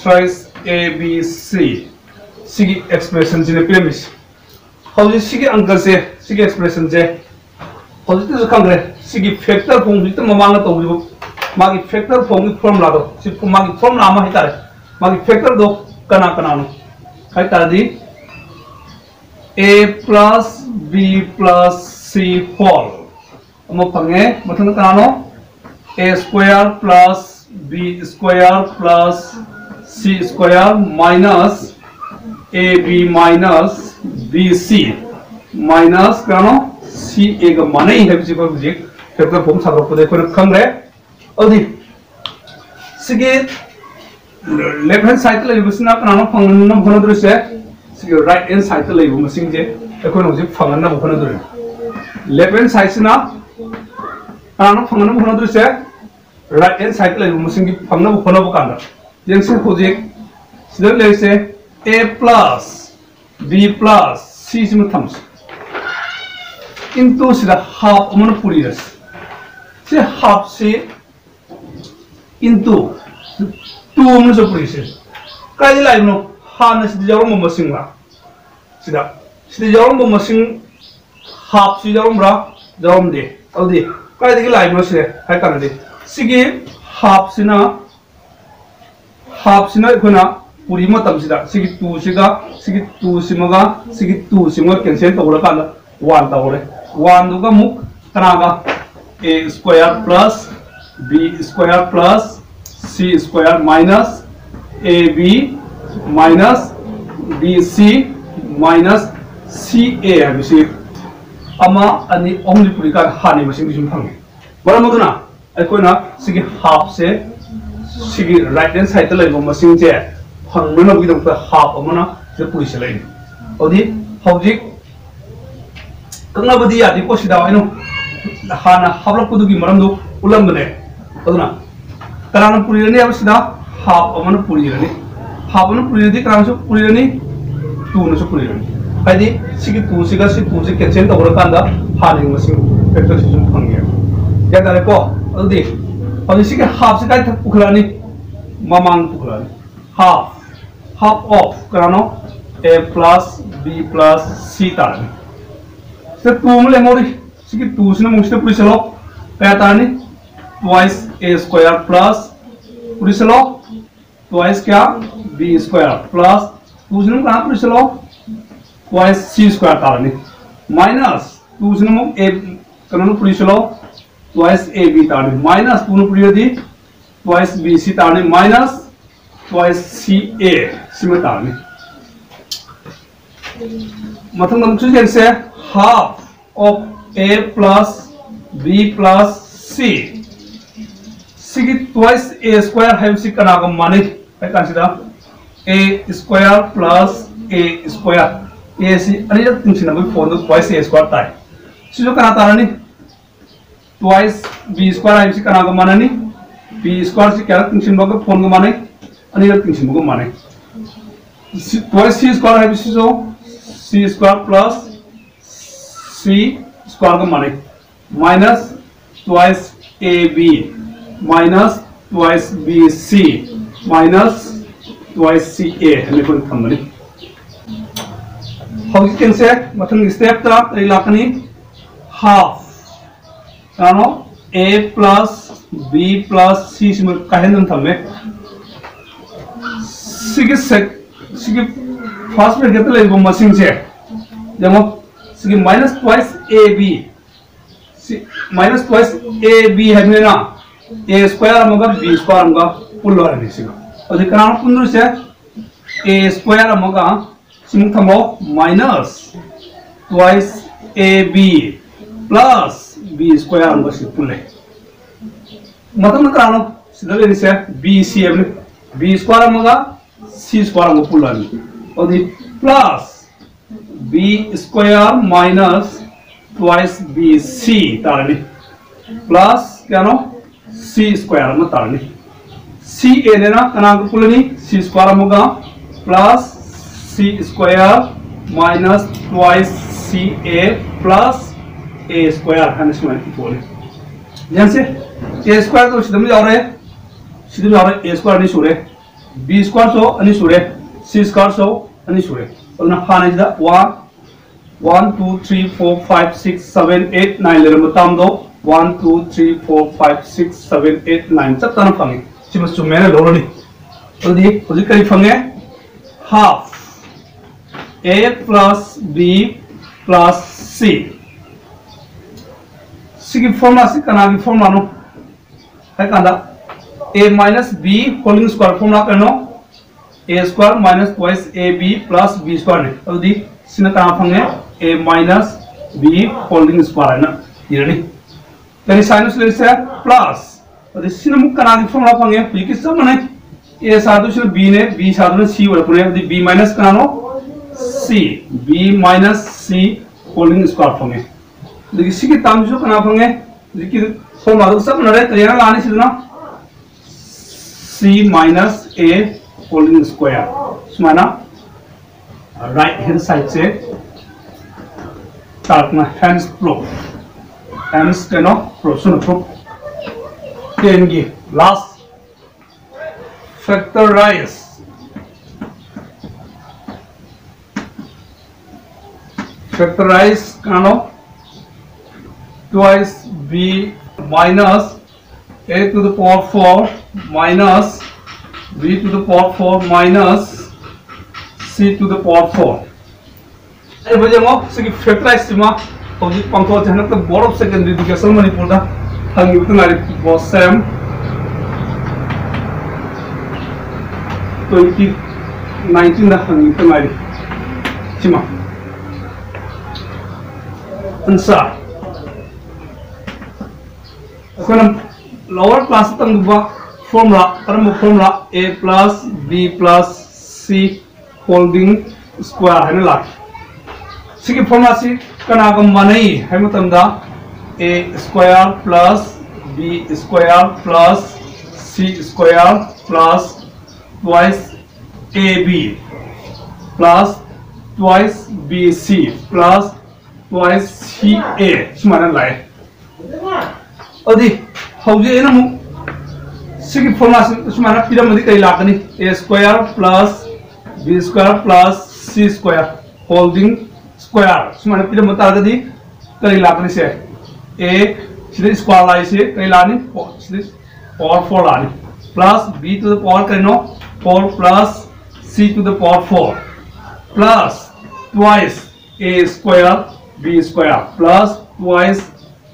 three A B C꯫ ꯁꯤꯒꯤ expression ꯁꯤꯅ ꯄꯤꯔꯝꯃꯤꯁꯤ꯫ ꯍꯧꯖꯤꯛ ꯁꯤꯒꯤ ꯑꯪꯀꯁꯦ, ꯁꯤꯒꯤ expression ꯁꯦ ꯍꯧꯖꯤꯛꯇꯁꯨ ꯈꯪꯈ꯭ꯔꯦ꯫ ꯁꯤꯒꯤ factor form, ꯍꯧꯖꯤꯛꯇ ꯃꯃꯥꯡꯗ ꯇꯧꯈꯤꯕ ꯃꯥꯒꯤ factor form ꯒꯤ formula ꯗꯣ, ꯁꯤ ꯃꯥꯒꯤ formula ꯑꯃ ꯍꯥꯏꯇꯥꯔꯦ꯫ ꯃꯥꯒꯤ factor ꯗꯣ ꯀꯅꯥ ꯀꯅꯥꯅꯣ ꯍꯥꯏ ꯇꯥꯔꯗꯤ, A plus B plus C whole ꯑꯃ ꯐꯪꯉꯦ꯫ ꯃꯊꯪꯗ ꯀꯅꯥꯅꯣ? A square plus B square plus C square minus A B minus B C minus ꯀꯅꯥꯅꯣ? C A ꯒ ꯃꯥꯟꯅꯩ ꯍꯥꯏꯕꯁꯤ ꯑꯩꯈꯣꯏ ꯍꯧꯖꯤꯛ factor form ꯁꯥꯗꯣꯔꯛꯄꯗ ꯑꯩꯈꯣꯏꯅ ꯈꯪꯈ꯭ꯔꯦ꯫ ꯑꯗꯨꯗꯤ ꯁꯤꯒꯤ left hand side ꯇ ꯂꯩꯔꯤꯕꯁꯤꯅ ꯀꯅꯥꯅꯣ ꯐꯪꯅꯕ ꯍꯣꯠꯅꯗꯣꯏꯁꯦ? ꯁꯤꯒꯤ right hand side ꯇ ꯂꯩꯕ ꯃꯁꯤꯡꯁꯦ ꯑꯩꯈꯣꯏꯅ ꯍꯧꯖꯤꯛ ꯐꯪꯍꯟꯅꯕ ꯍꯣꯠꯅꯗꯣꯏꯅꯤ꯫ Left hand side ꯁꯤꯅ ꯀꯅꯥꯅꯣ ꯐꯪꯍꯟꯅꯕ ꯍꯣꯠꯅꯗꯣꯏꯁꯦ? Right hand side ꯇ ꯂꯩꯕ ꯃꯁꯤꯡꯒꯤ ꯐꯪꯅꯕ ꯍꯣꯠꯅꯕ ꯀꯥꯟꯗ, ꯌꯦꯡꯁꯤ, ꯍꯧꯖꯤꯛ ꯁꯤꯗ ꯂꯩꯔꯤꯁꯦ A plus B plus C ꯁꯤꯃ ꯊꯝꯁꯤ꯫ Into ꯁꯤꯗ half ꯑꯃꯅ ꯄꯨꯔꯤꯔꯁꯤ꯫ ꯁꯤ half ꯁꯤ into two ꯑꯃꯅ ꯆꯠꯄꯒꯤꯁꯦ ꯀꯥꯏꯗ ꯂꯥꯛꯏꯕꯅꯣ? ꯍꯥꯟꯅ ꯁꯤꯗ ꯌꯥꯎꯔꯝꯕ ꯃꯁꯤꯡꯂ? ꯁꯤꯗ, ꯁꯤꯗ ꯌꯥꯎꯔꯝꯕ ꯃꯁꯤꯡ half ꯁꯤ ꯌꯥꯎꯔꯝꯕ꯭ꯔꯥ? ꯌꯥꯎꯔꯝꯗꯦ꯫ ꯑꯗꯨꯗꯤ ꯀꯥꯏꯗꯒꯤ ꯂꯥꯛꯏꯕꯅꯣ ꯁꯤꯅꯦ ꯍꯥꯏ ꯀꯥꯟꯗꯗꯤ, ꯁꯤꯒꯤ half ꯁꯤꯅ, half ꯁꯤꯅ ꯑꯩꯈꯣꯏꯅ ꯄꯨꯔꯤ ꯃꯇꯝꯁꯤꯗ ꯁꯤꯒꯤ two ꯁꯤꯒ, ꯁꯤꯒꯤ two ꯁꯤꯃꯒ, ꯁꯤꯒꯤ two ꯁꯤꯃꯒ cancel ꯇꯧꯔꯀꯥꯟꯗ one ꯇꯧꯔꯦ꯫ One ꯗꯨꯒ ꯑꯃꯨꯛ ꯀꯅꯥꯒ? A square plus B square plus C square minus A B minus B C minus C A ꯍꯥꯏꯕꯁꯤ ꯑꯃ, ꯑꯅꯤ, ꯑꯍꯨꯝꯗꯤ ꯄꯨꯔꯤꯀꯥꯟꯗ ꯍꯥꯟꯅꯒꯤ ꯃꯁꯤꯡꯗꯤ ꯁꯨꯝ ꯐꯪꯉꯤ꯫ ꯃꯔꯝ ꯑꯗꯨꯅ ꯑꯩꯈꯣꯏꯅ ꯁꯤꯒꯤ half ꯁꯦ, ꯁꯤꯒꯤ right hand side ꯇ ꯂꯩꯕ ꯃꯁꯤꯡꯁꯦ ꯐꯪꯅꯅꯕꯒꯤꯗꯃꯛꯇ half ꯑꯃꯅ ꯁꯤꯗ ꯄꯨꯔꯤꯁꯤꯜꯂꯛꯏꯅꯤ꯫ ꯑꯗꯨꯗꯤ ꯍꯧꯖꯤꯛ ꯀꯛꯅꯕꯗꯤ ꯌꯥꯗꯦꯀꯣ꯫ ꯁꯤꯗ ꯑꯩꯅ ꯍꯥꯟꯅ ꯍꯥꯞꯂꯛꯄꯗꯨꯒꯤ ꯃꯔꯝꯗꯣ ꯎꯠꯂꯝꯕꯅꯦ꯫ ꯑꯗꯨꯅ ꯀꯅꯥꯅ ꯄꯨꯔꯤꯔꯅꯤ ꯍꯥꯏꯕꯁꯤꯗ half ꯑꯃꯅ ꯄꯨꯔꯤꯔꯅꯤ꯫ Half ꯑꯃꯅ ꯄꯨꯔꯤꯔꯗꯤ ꯀꯅꯥꯅꯁꯨ ꯄꯨꯔꯤꯔꯅꯤ? Twoꯅꯁꯨ ꯄꯨꯔꯤꯔꯅꯤ꯫ ꯍꯥꯏꯗꯤ ꯁꯤꯒꯤ twoꯁꯤꯒ ꯁꯤ twoꯁꯤ cancel ꯇꯧꯔꯀꯥꯟꯗ ꯍꯥꯟꯅꯒꯤ ꯃꯁꯤꯡ factorꯁꯤ ꯁꯨꯝ ꯐꯪꯉꯦꯕ꯫ ꯒ꯭ꯌꯥꯟ ꯇꯥꯔꯦꯀꯣ? ꯑꯗꯨꯗꯤ ꯍꯧꯖꯤꯛ ꯁꯤꯒꯤ halfꯁꯤ ꯀꯥꯏ ꯄꯨꯈꯠꯂꯛꯑꯅꯤ? ꯃꯃꯥꯡ ꯄꯨꯈꯠꯂꯛꯑꯅꯤ꯫ Half, half of ꯀꯅꯥꯅꯣ? A plus B plus C ꯇꯥꯔꯅꯤ꯫ ꯁꯤꯗ two ꯑꯃ ꯂꯦꯝꯍꯧꯔꯤ꯫ ꯁꯤꯒꯤ twoꯁꯤꯅ ꯑꯃꯨꯛ ꯁꯤꯗ ꯄꯨꯁꯤꯜꯂꯣ꯫ ꯀꯌꯥ ꯇꯥꯔꯅꯤ? Twice A square plus, ꯄꯨꯁꯤꯜꯂꯣ, twice ꯀꯌꯥ? B square plus twoꯁꯤꯅ ꯑꯃꯨꯛ ꯀꯅꯥ ꯄꯨꯁꯤꯜꯂꯣ? Twice C square ꯇꯥꯔꯅꯤ꯫ Minus twoꯁꯤꯅ ꯑꯃꯨꯛ A, ꯀꯩꯅꯣꯅ ꯄꯨꯁꯤꯜꯂꯣ, twice A B ꯇꯥꯔꯅꯤ꯫ Minus twoꯅ ꯄꯨꯔꯤꯔꯗꯤ twice B C ꯇꯥꯔꯅꯤ꯫ Minus twice C A ꯁꯤꯃ ꯇꯥꯔꯅꯤ꯫ ꯃꯊꯪꯗ ꯑꯃꯨꯛꯁꯨ ꯌꯦꯡꯁꯦ꯫ Half of A plus B plus C꯫ ꯁꯤꯒꯤ twice A square ꯍꯥꯏꯕꯁꯤ ꯀꯅꯥꯒ ꯃꯥꯟꯅꯩ ꯍꯥꯏ ꯀꯥꯟꯁꯤꯗ, A square plus A square꯫ A ꯁꯤ ꯑꯅꯤꯔꯛ ꯇꯤꯡꯁꯤꯟꯅꯕꯒꯤ ꯐꯣꯟꯗ twice A square ꯇꯥꯏ꯫ ꯁꯤꯁꯨ ꯀꯅꯥ ꯇꯥꯔꯅꯤ? Twice B square ꯍꯥꯏꯕꯁꯤ ꯀꯅꯥꯒ ꯃꯥꯟꯅꯅꯤ? B square ꯁꯤ ꯀꯌꯥꯔꯛ ꯇꯤꯡꯁꯤꯟꯕꯒ ꯐꯣꯟꯒ ꯃꯥꯟꯅꯩ? ꯑꯅꯤꯔꯛ ꯇꯤꯡꯁꯤꯟꯕꯒ ꯃꯥꯟꯅꯩ꯫ Twice C square ꯍꯥꯏꯕꯁꯤꯁꯨ C square plus C square ꯒ ꯃꯥꯟꯅꯩ꯫ Minus twice A B minus twice B C minus twice C A ꯍꯥꯏꯅ ꯑꯩꯈꯣꯏꯅ ꯊꯝꯕꯅꯤ꯫ ꯍꯧꯖꯤꯛꯀꯤꯁꯦ ꯃꯊꯪꯒꯤ step ꯇ ꯀꯔꯤ ꯂꯥꯛꯀꯅꯤ? Half ꯀꯅꯥꯅꯣ? A plus B plus C ꯁꯤꯃ ꯀꯥꯏꯍꯟꯗꯨꯅ ꯊꯝꯃꯦ꯫ ꯁꯤꯒꯤ sec ꯁꯤꯒꯤ first bracket ꯇ ꯂꯩꯔꯤꯕ ꯃꯁꯤꯡꯁꯦ ꯌꯦꯡꯉꯣ꯫ ꯁꯤꯒꯤ minus twice A B, ꯁꯤ minus twice A B ꯍꯥꯏꯕꯅꯤꯅ, A square ꯑꯃꯒ B square ꯑꯃꯒ ꯄꯨꯜꯂꯣ ꯍꯥꯏꯕꯅꯤ꯫ ꯁꯤꯒ ꯍꯧꯖꯤꯛ ꯀꯅꯥꯅꯣ ꯄꯨꯟꯗꯣꯏꯁꯦ? A square ꯑꯃꯒ ꯁꯤꯃꯨꯛ ꯊꯝꯃꯣ, minus twice A B plus B square ꯑꯃꯒ ꯁꯤ ꯄꯨꯜꯂꯦ꯫ ꯃꯊꯪꯗ ꯀꯅꯥꯅꯣ ꯁꯤꯗ ꯂꯩꯔꯤꯁꯦ? B C ꯍꯥꯏꯕꯅꯤ꯫ B square ꯑꯃꯒ C square ꯑꯃꯒ ꯄꯨꯜꯂꯅꯤ꯫ ꯑꯗꯨꯗꯤ plus B square minus twice B C ꯇꯥꯔꯅꯤ, plus ꯀꯌꯥꯅꯣ? C square ꯑꯃ ꯇꯥꯔꯅꯤ꯫ C A ꯅꯦꯅ ꯀꯅꯥꯒ ꯄꯨꯜꯂꯅꯤ? C square ꯑꯃꯒ plus C square minus twice C A plus A square ꯍꯥꯏꯅ ꯁꯨꯃꯥꯏꯅ ꯄꯨꯊꯣꯛꯑꯅꯤ꯫ ꯌꯦꯡꯁꯦ, A square ꯗꯣ ꯁꯤꯗ ꯑꯃ ꯌꯥꯎꯔꯦ, ꯁꯤꯗ ꯑꯃ ꯌꯥꯎꯔꯦ, A square ꯑꯅꯤ ꯁꯨꯔꯦ, B square ꯁꯨ ꯑꯅꯤ ꯁꯨꯔꯦ, C square ꯁꯨ ꯑꯅꯤ ꯁꯨꯔꯦ꯫ ꯑꯗꯨꯅ ꯍꯥꯟꯅꯁꯤꯗ one, one, two, three, four, five, six, seven, eight, nine ꯂꯩꯔꯝꯕ term ꯗꯣ one, two, three, four, five, six, seven, eight, nine ꯆꯞ ꯆꯥꯅ ꯐꯪꯉꯤ꯫ ꯁꯤꯃ ꯆꯨꯝꯃꯦꯅ ꯂꯧꯔꯅꯤ꯫ ꯑꯗꯨꯗꯤ ꯍꯧꯖꯤꯛ ꯀꯔꯤ ꯐꯪꯉꯦ? Half A plus B plus C꯫ ꯁꯤꯒꯤ formula ꯁꯤ ꯀꯅꯥꯒꯤ formula ꯅꯣ ꯍꯥꯏ ꯀꯥꯟꯗ, A minus B whole square formula ꯀꯩꯅꯣ? A square minus twice A B plus B square ꯅꯤ꯫ ꯑꯗꯨꯗꯤ ꯁꯤꯅ ꯀꯅꯥ ꯐꯪꯉꯦ? A minus B whole square ꯍꯥꯏꯅ ꯏꯔꯅꯤ꯫ ꯀꯔꯤ sign ꯁꯤ ꯂꯩꯔꯤꯁꯦ? Plus꯫ ꯑꯗꯨꯗꯤ ꯁꯤꯅ ꯑꯃꯨꯛ ꯀꯅꯥꯒꯤ formula ꯐꯪꯉꯦ? ꯍꯧꯖꯤꯛꯀꯤ ꯆꯞ ꯃꯥꯟꯅꯩ꯫ A ꯁꯥꯗꯣꯏꯁꯤꯅ B ꯅꯦ, B ꯁꯥꯗꯨꯅ C ꯑꯣꯏꯔꯛꯄꯅꯦ꯫ ꯑꯗꯨꯗꯤ B minus ꯀꯅꯥꯅꯣ? C꯫ B minus C whole square ꯐꯪꯉꯦ꯫ ꯑꯗꯒꯤ ꯁꯤꯒꯤ term ꯁꯤꯁꯨ ꯀꯅꯥ ꯐꯪꯉꯦ? ꯍꯧꯖꯤꯛꯀꯤ formula ꯗꯨꯒ ꯆꯞ ꯃꯥꯟꯅꯔꯦ꯫ ꯀꯔꯤ ꯍꯥꯏꯅ ꯂꯥꯛꯑꯅꯤ ꯁꯤꯗꯨꯅ? C minus A whole square꯫ ꯁꯨꯃꯥꯏꯅ right hand side ꯁꯦ ꯇꯥꯔꯛꯅ hence proof꯫ Hence ꯀꯩꯅꯣ? Proof ꯁꯨꯅ proof꯫ Ten ꯒꯤ last factorize꯫ Factorize ꯀꯅꯥꯅꯣ? Twice B minus A to the power four minus B to the power four minus C to the power four꯫ ꯑꯩ ꯍꯧꯖꯤꯛ ꯌꯦꯡꯉꯣ, ꯁꯤꯒꯤ factorize ꯁꯤꯃ ꯍꯧꯖꯤꯛ ꯄꯥꯡꯊꯣꯛꯑꯁꯦ꯫ ꯍꯟꯗꯛꯇ Board of Secondary Education ꯃꯅꯤꯄꯨꯔꯗ ꯍꯪꯉꯤꯕꯇ ꯉꯥꯏꯔꯤ꯫ Board SEM twenty nineteen ꯗ ꯍꯪꯉꯤꯕꯇ ꯉꯥꯏꯔꯤ꯫ ꯁꯤꯃ answer꯫ ꯑꯩꯈꯣꯏꯅ lower class ꯇ ꯇꯝꯈꯤꯕ formula, ꯀꯔꯝꯕ formula? A plus B plus C whole square ꯍꯥꯏꯅ ꯂꯥꯛꯈꯤ꯫ ꯁꯤꯒꯤ ꯐꯣꯔꯃꯨꯂꯥꯁꯤ ꯀꯅꯥꯒ ꯃꯥꯟꯅꯩ ꯍꯥꯏꯕ ꯃꯇꯝꯗ, a square plus b square plus c square plus twice ab plus twice bc plus twice ca ꯁꯨꯃꯥꯏꯅ ꯂꯥꯛꯑꯦ꯫ ꯑꯗꯨꯗꯤ ꯍꯧꯖꯤꯛ ꯑꯩꯅ ꯑꯃꯨꯛ ꯁꯤꯒꯤ ꯐꯣꯔꯃꯨꯂꯥꯁꯤ ꯁꯨꯃꯥꯏꯅ ꯄꯤꯔꯝꯃꯗꯤ ꯀꯔꯤ ꯂꯥꯛꯀꯅꯤ? A square plus b square plus c square holding square ꯁꯨꯃꯥꯏꯅ ꯄꯤꯔꯝꯕ ꯇꯥꯔꯒꯗꯤ ꯀꯔꯤ ꯂꯥꯛꯀꯅꯤ? ꯁꯦ, a ꯁꯤꯗ square ꯂꯥꯛꯏꯁꯦ ꯀꯔꯤ ꯂꯥꯛꯑꯅꯤ? ꯁꯤꯗ power four ꯂꯥꯛꯑꯅꯤ, plus b to the power ꯀꯩꯅꯣ? Four plus c to the power four plus twice a square b square plus twice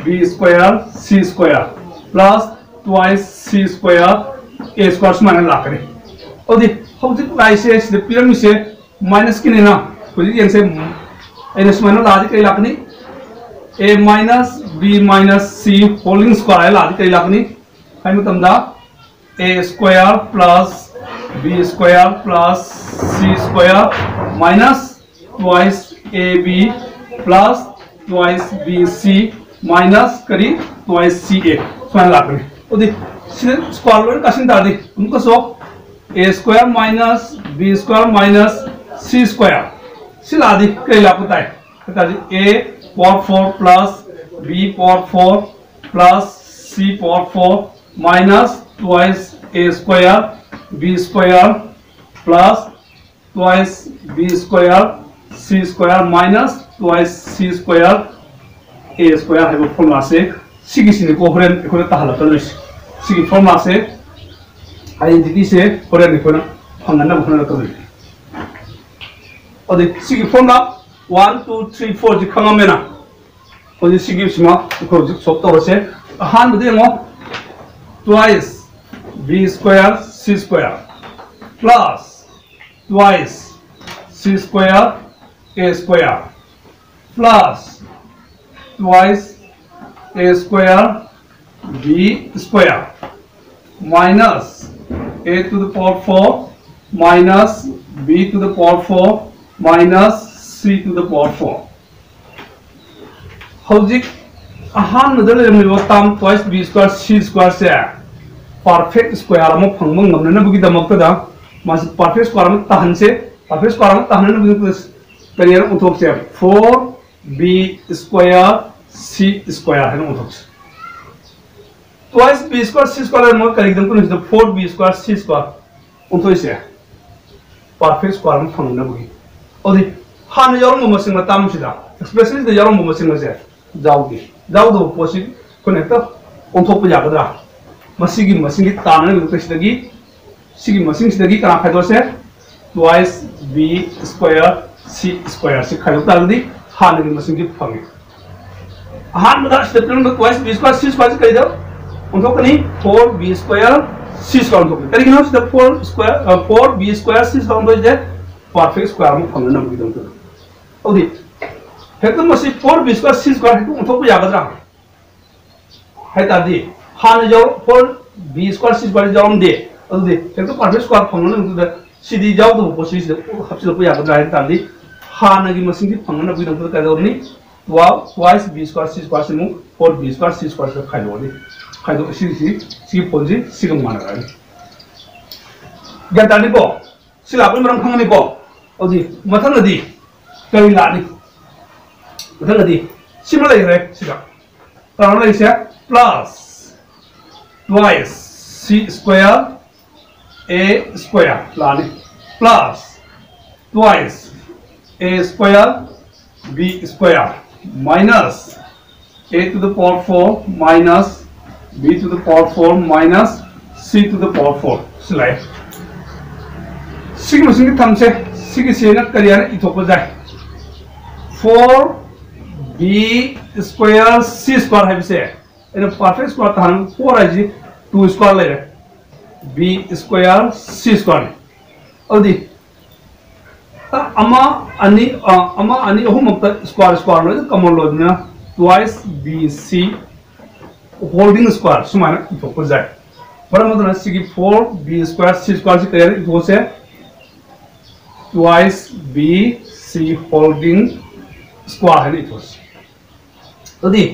b square c square plus twice c square a square ꯁꯨꯃꯥꯏꯅ ꯂꯥꯛꯀꯅꯤ꯫ ꯑꯗꯨꯗꯤ ꯍꯧꯖꯤꯛ ꯂꯥꯛꯏꯁꯦ ꯁꯤꯗ ꯄꯤꯔꯝꯃꯤꯁꯦ minus ꯀꯤꯅꯤꯅ, ꯍꯧꯖꯤꯛ ꯌꯦꯡꯁꯦ, ꯑꯩꯅ ꯁꯨꯃꯥꯏꯅ ꯂꯥꯛꯑꯗꯤ ꯀꯔꯤ ꯂꯥꯛꯀꯅꯤ? A minus b minus c holding square ꯍꯥꯏ ꯂꯥꯛꯑꯗꯤ ꯀꯔꯤ ꯂꯥꯛꯀꯅꯤ ꯍꯥꯏ ꯃꯇꯝꯗ, a square plus b square plus c square minus twice ab plus twice bc minus ꯀꯔꯤ? Twice ca ꯁꯨꯃꯥꯏꯅ ꯂꯥꯛꯀꯅꯤ꯫ ꯑꯗꯨꯗꯤ ꯁꯤꯗ square ꯂꯣꯏꯅ ꯀꯥꯁꯤꯟ ꯇꯥꯔꯗꯤ ꯑꯃꯨꯛꯀꯁꯨ a square minus b square minus c square ꯁꯤ ꯂꯥꯛꯑꯗꯤ ꯀꯔꯤ ꯂꯥꯛꯄ ꯇꯥꯏ ꯍꯥꯏ ꯇꯥꯔꯗꯤ, a power four plus b power four plus c power four minus twice a square b square plus twice b square c square minus twice c square a square ꯍꯥꯏꯕ ꯐꯣꯔꯃꯨꯂꯥꯁꯦ ꯁꯤꯒꯤꯁꯤꯅꯤꯀꯣ ꯍꯣꯔꯦꯟ ꯑꯩꯈꯣꯏꯅ ꯇꯥꯍꯜꯂꯛꯀꯗꯣꯏꯁꯦ꯫ ꯁꯤꯒꯤ ꯐꯣꯔꯃꯨꯂꯥꯁꯦ, identity ꯁꯦ ꯍꯣꯔꯦꯟ ꯑꯩꯈꯣꯏꯅ ꯐꯪꯍꯟꯅꯕ ꯍꯣꯠꯅꯔꯛꯀꯗꯣꯏꯅꯤ꯫ ꯑꯗꯩ ꯁꯤꯒꯤ formula one, two, three, four ꯁꯤ ꯈꯪꯉꯝꯃꯦꯅ꯫ ꯍꯧꯖꯤꯛ ꯁꯤꯒꯤꯁꯤꯃ ꯑꯩꯈꯣꯏ ꯍꯧꯖꯤꯛ solve ꯇꯧꯔꯁꯦ꯫ ꯑꯍꯥꯟꯕꯗ ꯌꯦꯡꯉꯣ, twice b square c square plus twice c square a square plus twice a square b square minus a to the power four minus b to the power four minus C to the power four. ꯍꯧꯖꯤꯛ ꯑꯍꯥꯟꯕꯗ ꯂꯩꯔꯝꯂꯤꯕ term twice b square c square ꯁꯦ perfect square ꯑꯃ ꯐꯪꯕ ꯉꯝꯅꯅꯕꯒꯤꯗꯃꯛꯇꯗ ꯃꯥꯁꯤ perfect square ꯑꯃ ꯇꯥꯍꯟꯁꯦ꯫ Perfect square ꯑꯃ ꯇꯥꯍꯟꯅꯕꯒꯤꯗꯃꯛꯇ ꯀꯔꯤ ꯍꯥꯏꯅ ꯑꯣꯟꯊꯣꯛꯁꯦ? Four b square c square ꯍꯥꯏꯅ ꯑꯣꯟꯊꯣꯛꯁꯦ꯫ Twice b square c square ꯍꯥꯏꯅ ꯀꯔꯤꯒꯤꯗꯃꯛꯇꯅꯣ ꯁꯤꯗ four b square c square ꯑꯣꯟꯊꯣꯛꯏꯁꯦ? Perfect square ꯑꯃ ꯐꯪꯅꯕꯒꯤ꯫ ꯑꯗꯨꯗꯤ ꯍꯥꯟꯅ ꯌꯥꯎꯔꯝꯕ ꯃꯁꯤꯡ ꯃꯇꯥꯡꯁꯤꯗ expression ꯁꯤꯗ ꯌꯥꯎꯔꯝꯕ ꯃꯁꯤꯡ ꯑꯁꯦ ꯌꯥꯎꯗꯦ꯫ ꯌꯥꯎꯗꯕ ꯄꯣꯠꯁꯤ ꯑꯩꯈꯣꯏꯅ ꯍꯦꯛꯇ ꯑꯣꯟꯊꯣꯛꯄ ꯌꯥꯒꯗ꯭ꯔꯥ? ꯃꯁꯤꯒꯤ ꯃꯁꯤꯡꯒꯤ ꯇꯥꯟꯅꯅꯕꯒꯤꯗꯃꯛꯇ ꯁꯤꯗꯒꯤ ꯁꯤꯒꯤ ꯃꯁꯤꯡꯁꯤꯗꯒꯤ ꯀꯅꯥ ꯈꯥꯏꯗꯣꯛꯁꯦ? Twice b square c square ꯁꯤ ꯈꯥꯏꯗꯣꯛ ꯇꯥꯔꯒꯗꯤ ꯍꯥꯟꯅꯒꯤ ꯃꯁꯤꯡꯁꯤ ꯐꯪꯉꯤ꯫ ꯑꯍꯥꯟꯕꯗ ꯁꯤꯗ ꯄꯤꯔꯝꯕ twice b square c square ꯁꯤ ꯀꯔꯤꯗ ꯑꯣꯟꯊꯣꯛꯀꯅꯤ? Four b square c square ꯑꯣꯟꯊꯣꯛꯀꯅꯤ꯫ ꯀꯔꯤꯒꯤꯅꯣ ꯁꯤꯗ four square, four b square c square ꯑꯣꯟꯊꯣꯛꯏꯁꯦ? Perfect square ꯑꯃ ꯐꯪꯅꯅꯕꯒꯤꯗꯃꯛꯇ꯫ ꯑꯗꯨꯗꯤ ꯍꯦꯛꯇ ꯃꯁꯤ four b square c square ꯍꯦꯛꯇ ꯑꯣꯟꯊꯣꯛꯄ ꯌꯥꯒꯗ꯭ꯔꯥ? ꯍꯥꯏ ꯇꯥꯔꯗꯤ ꯍꯥꯟꯅ ꯌꯥꯎ-, four b square c square ꯌꯥꯎꯔꯝꯗꯦ꯫ ꯑꯗꯨꯗꯤ ꯍꯦꯛꯇ perfect square ꯐꯪꯅꯅꯕꯒꯤꯗꯃꯛꯇ ꯁꯤꯗꯤ ꯌꯥꯎꯗꯕ ꯄꯣꯠꯁꯤ ꯁꯤꯗ ꯍꯥꯞꯆꯤꯜꯂꯛꯄ ꯌꯥꯒꯗ꯭ꯔꯥ ꯍꯥꯏ ꯇꯥꯔꯗꯤ ꯍꯥꯟꯅꯒꯤ ꯃꯁꯤꯡꯁꯤ ꯐꯪꯅꯅꯕꯒꯤꯗꯃꯛꯇ ꯀꯩꯗꯧꯔꯅꯤ? Twelve twice b square c square ꯁꯤ ꯑꯃꯨꯛ four b square c square ꯁꯤꯗ ꯈꯥꯏꯗꯣꯛꯑꯅꯤ꯫ ꯈꯥꯏꯗꯣꯛ-, ꯁꯤ, ꯁꯤ, ꯁꯤꯒꯤ ꯄꯣꯠꯁꯤ ꯁꯤꯒ ꯃꯥꯟꯅꯔꯛꯑꯅꯤ꯫ ꯒ꯭ꯌꯥꯟ ꯇꯥꯔꯅꯤꯀꯣ? ꯁꯤ ꯂꯥꯛꯄꯒꯤ ꯃꯔꯝ ꯈꯪꯉꯅꯤꯀꯣ? ꯑꯗꯨꯗꯤ ꯃꯊꯪꯗꯗꯤ ꯀꯔꯤ ꯂꯥꯛꯅꯤ? ꯃꯊꯪꯗꯗꯤ ꯁꯤꯃ ꯂꯩꯈ꯭ꯔꯦ ꯁꯤꯗ꯫ ꯀꯅꯥꯅꯣ ꯂꯩꯔꯤꯁꯦ? Plus twice c square a square ꯂꯥꯛꯑꯅꯤ꯫ Plus twice a square b square minus a to the power four minus b to the power four minus c to the power four ꯁꯤ ꯂꯥꯛꯑꯦ꯫ ꯁꯤꯒꯤ ꯃꯁꯤꯡꯁꯤ ꯊꯝꯁꯦ꯫ ꯁꯤꯒꯤꯁꯤꯅ ꯀꯔꯤ ꯍꯥꯏꯅ ꯏꯊꯣꯛꯄ ꯌꯥꯏ? Four b square c square ꯍꯥꯏꯕꯁꯦ ꯑꯩꯅ perfect square ꯇꯥꯍꯟ four ꯍꯥꯏꯁꯤ two square ꯂꯩꯔꯦ꯫ B square c square ꯅꯤ꯫ ꯑꯗꯨꯗꯤ ꯑ, ꯑꯃ, ꯑꯅꯤ, ꯑ, ꯑꯃ, ꯑꯅꯤ, ꯑꯍꯨꯝꯃꯛꯇ square, square ꯂꯣꯏꯅ common ꯂꯣꯏꯕꯅꯤꯅ twice B C holding square ꯁꯨꯃꯥꯏꯅ ꯏꯊꯣꯛꯄ ꯌꯥꯏ꯫ ꯃꯔꯝ ꯑꯗꯨꯅ ꯁꯤꯒꯤ four B square C square ꯁꯤ ꯀꯔꯤ ꯍꯥꯏꯅ ꯏꯊꯣꯛꯑꯁꯦ? Twice B C holding square ꯍꯥꯏꯅ ꯏꯊꯣꯛꯁꯤ꯫ ꯑꯗꯨꯗꯤ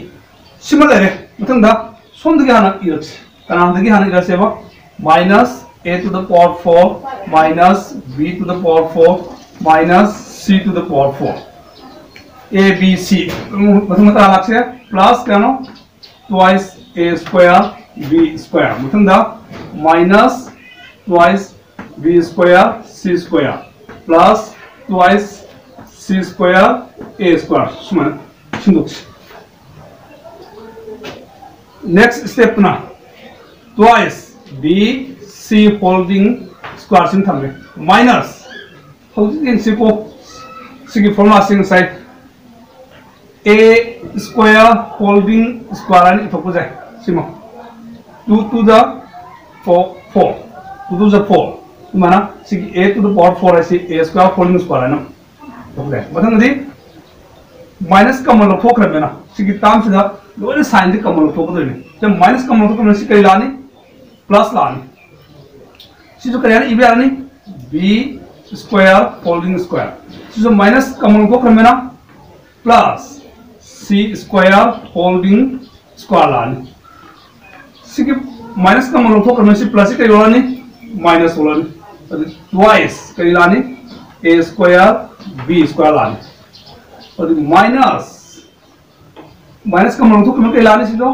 ꯁꯤꯃ ꯂꯩꯔꯦ꯫ ꯃꯊꯪꯗ ꯁꯣꯝꯗꯒꯤ ꯍꯥꯟꯅ ꯏꯔꯛꯁꯤ꯫ ꯀꯅꯥꯗꯒꯤ ꯍꯥꯟꯅ ꯏꯔꯛꯁꯦꯕ? Minus a to the power four minus b to the power four minus c to the power four, a b c꯫ ꯃꯊꯪ ꯃꯊꯪ ꯂꯥꯛꯁꯦ꯫ Plus ꯀꯌꯥꯅꯣ? Twice a square b square꯫ ꯃꯊꯪꯗ minus twice b square c square plus twice c square a square꯫ ꯁꯨꯃꯥꯏꯅ ꯁꯤꯟꯗꯣꯛꯁꯤ꯫ Next step ꯅ twice b c holding square ꯁꯤꯡ ꯊꯝꯃꯦ꯫ Minus, ꯍꯧꯖꯤꯛ ꯌꯦꯡꯁꯤꯀꯣ, ꯁꯤꯒꯤ formula ꯁꯤ ꯉꯁꯥꯏ a square holding square ꯍꯥꯏꯅ ꯏꯊꯣꯛꯄꯁꯦ꯫ ꯁꯤꯃ two to the four, four, two to the four꯫ ꯑꯗꯨꯃꯥꯏꯅ ꯁꯤꯒꯤ a to the power four ꯍꯥꯏꯁꯤ a square holding square ꯍꯥꯏꯅ ꯏꯊꯣꯛꯄ ꯌꯥꯏ꯫ ꯃꯊꯪꯗꯗꯤ minus common ꯂꯧꯊꯣꯛꯈ꯭ꯔꯕꯅꯤꯅ ꯁꯤꯒꯤ term ꯁꯤꯗ ꯂꯣꯏꯅ sign ꯗꯤ common ꯂꯧꯊꯣꯛꯀꯗꯣꯏꯅꯤ꯫ ꯁꯤꯗ minus common ꯂꯧꯊꯣꯛꯈ꯭ꯔꯕꯅꯤꯅ ꯁꯤ ꯀꯔꯤ ꯂꯥꯛꯑꯅꯤ? Plus ꯂꯥꯛꯑꯅꯤ꯫ ꯁꯤꯁꯨ ꯀꯔꯤ ꯍꯥꯏꯅ ꯏꯕ ꯌꯥꯔꯅꯤ? B square holding square꯫ ꯁꯤꯁꯨ minus common ꯂꯧꯊꯣꯛꯈ꯭ꯔꯕꯅꯤꯅ plus c square holding square ꯂꯥꯛꯑꯅꯤ꯫ ꯁꯤꯒꯤ minus common ꯂꯧꯊꯣꯛꯈ꯭ꯔꯕꯅꯤꯅ ꯁꯤ plus ꯁꯤ ꯀꯔꯤ ꯑꯣꯜꯂꯅꯤ? Minus ꯑꯣꯜꯂꯅꯤ꯫ ꯑꯗꯨ twice ꯀꯔꯤ ꯂꯥꯛꯑꯅꯤ? A square b square ꯂꯥꯛꯑꯅꯤ꯫ ꯑꯗꯨ minus, minus common ꯂꯧꯊꯣꯛꯈ꯭ꯔꯕꯅꯤꯅ ꯀꯔꯤ ꯂꯥꯛꯑꯅꯤ ꯁꯤꯗꯣ?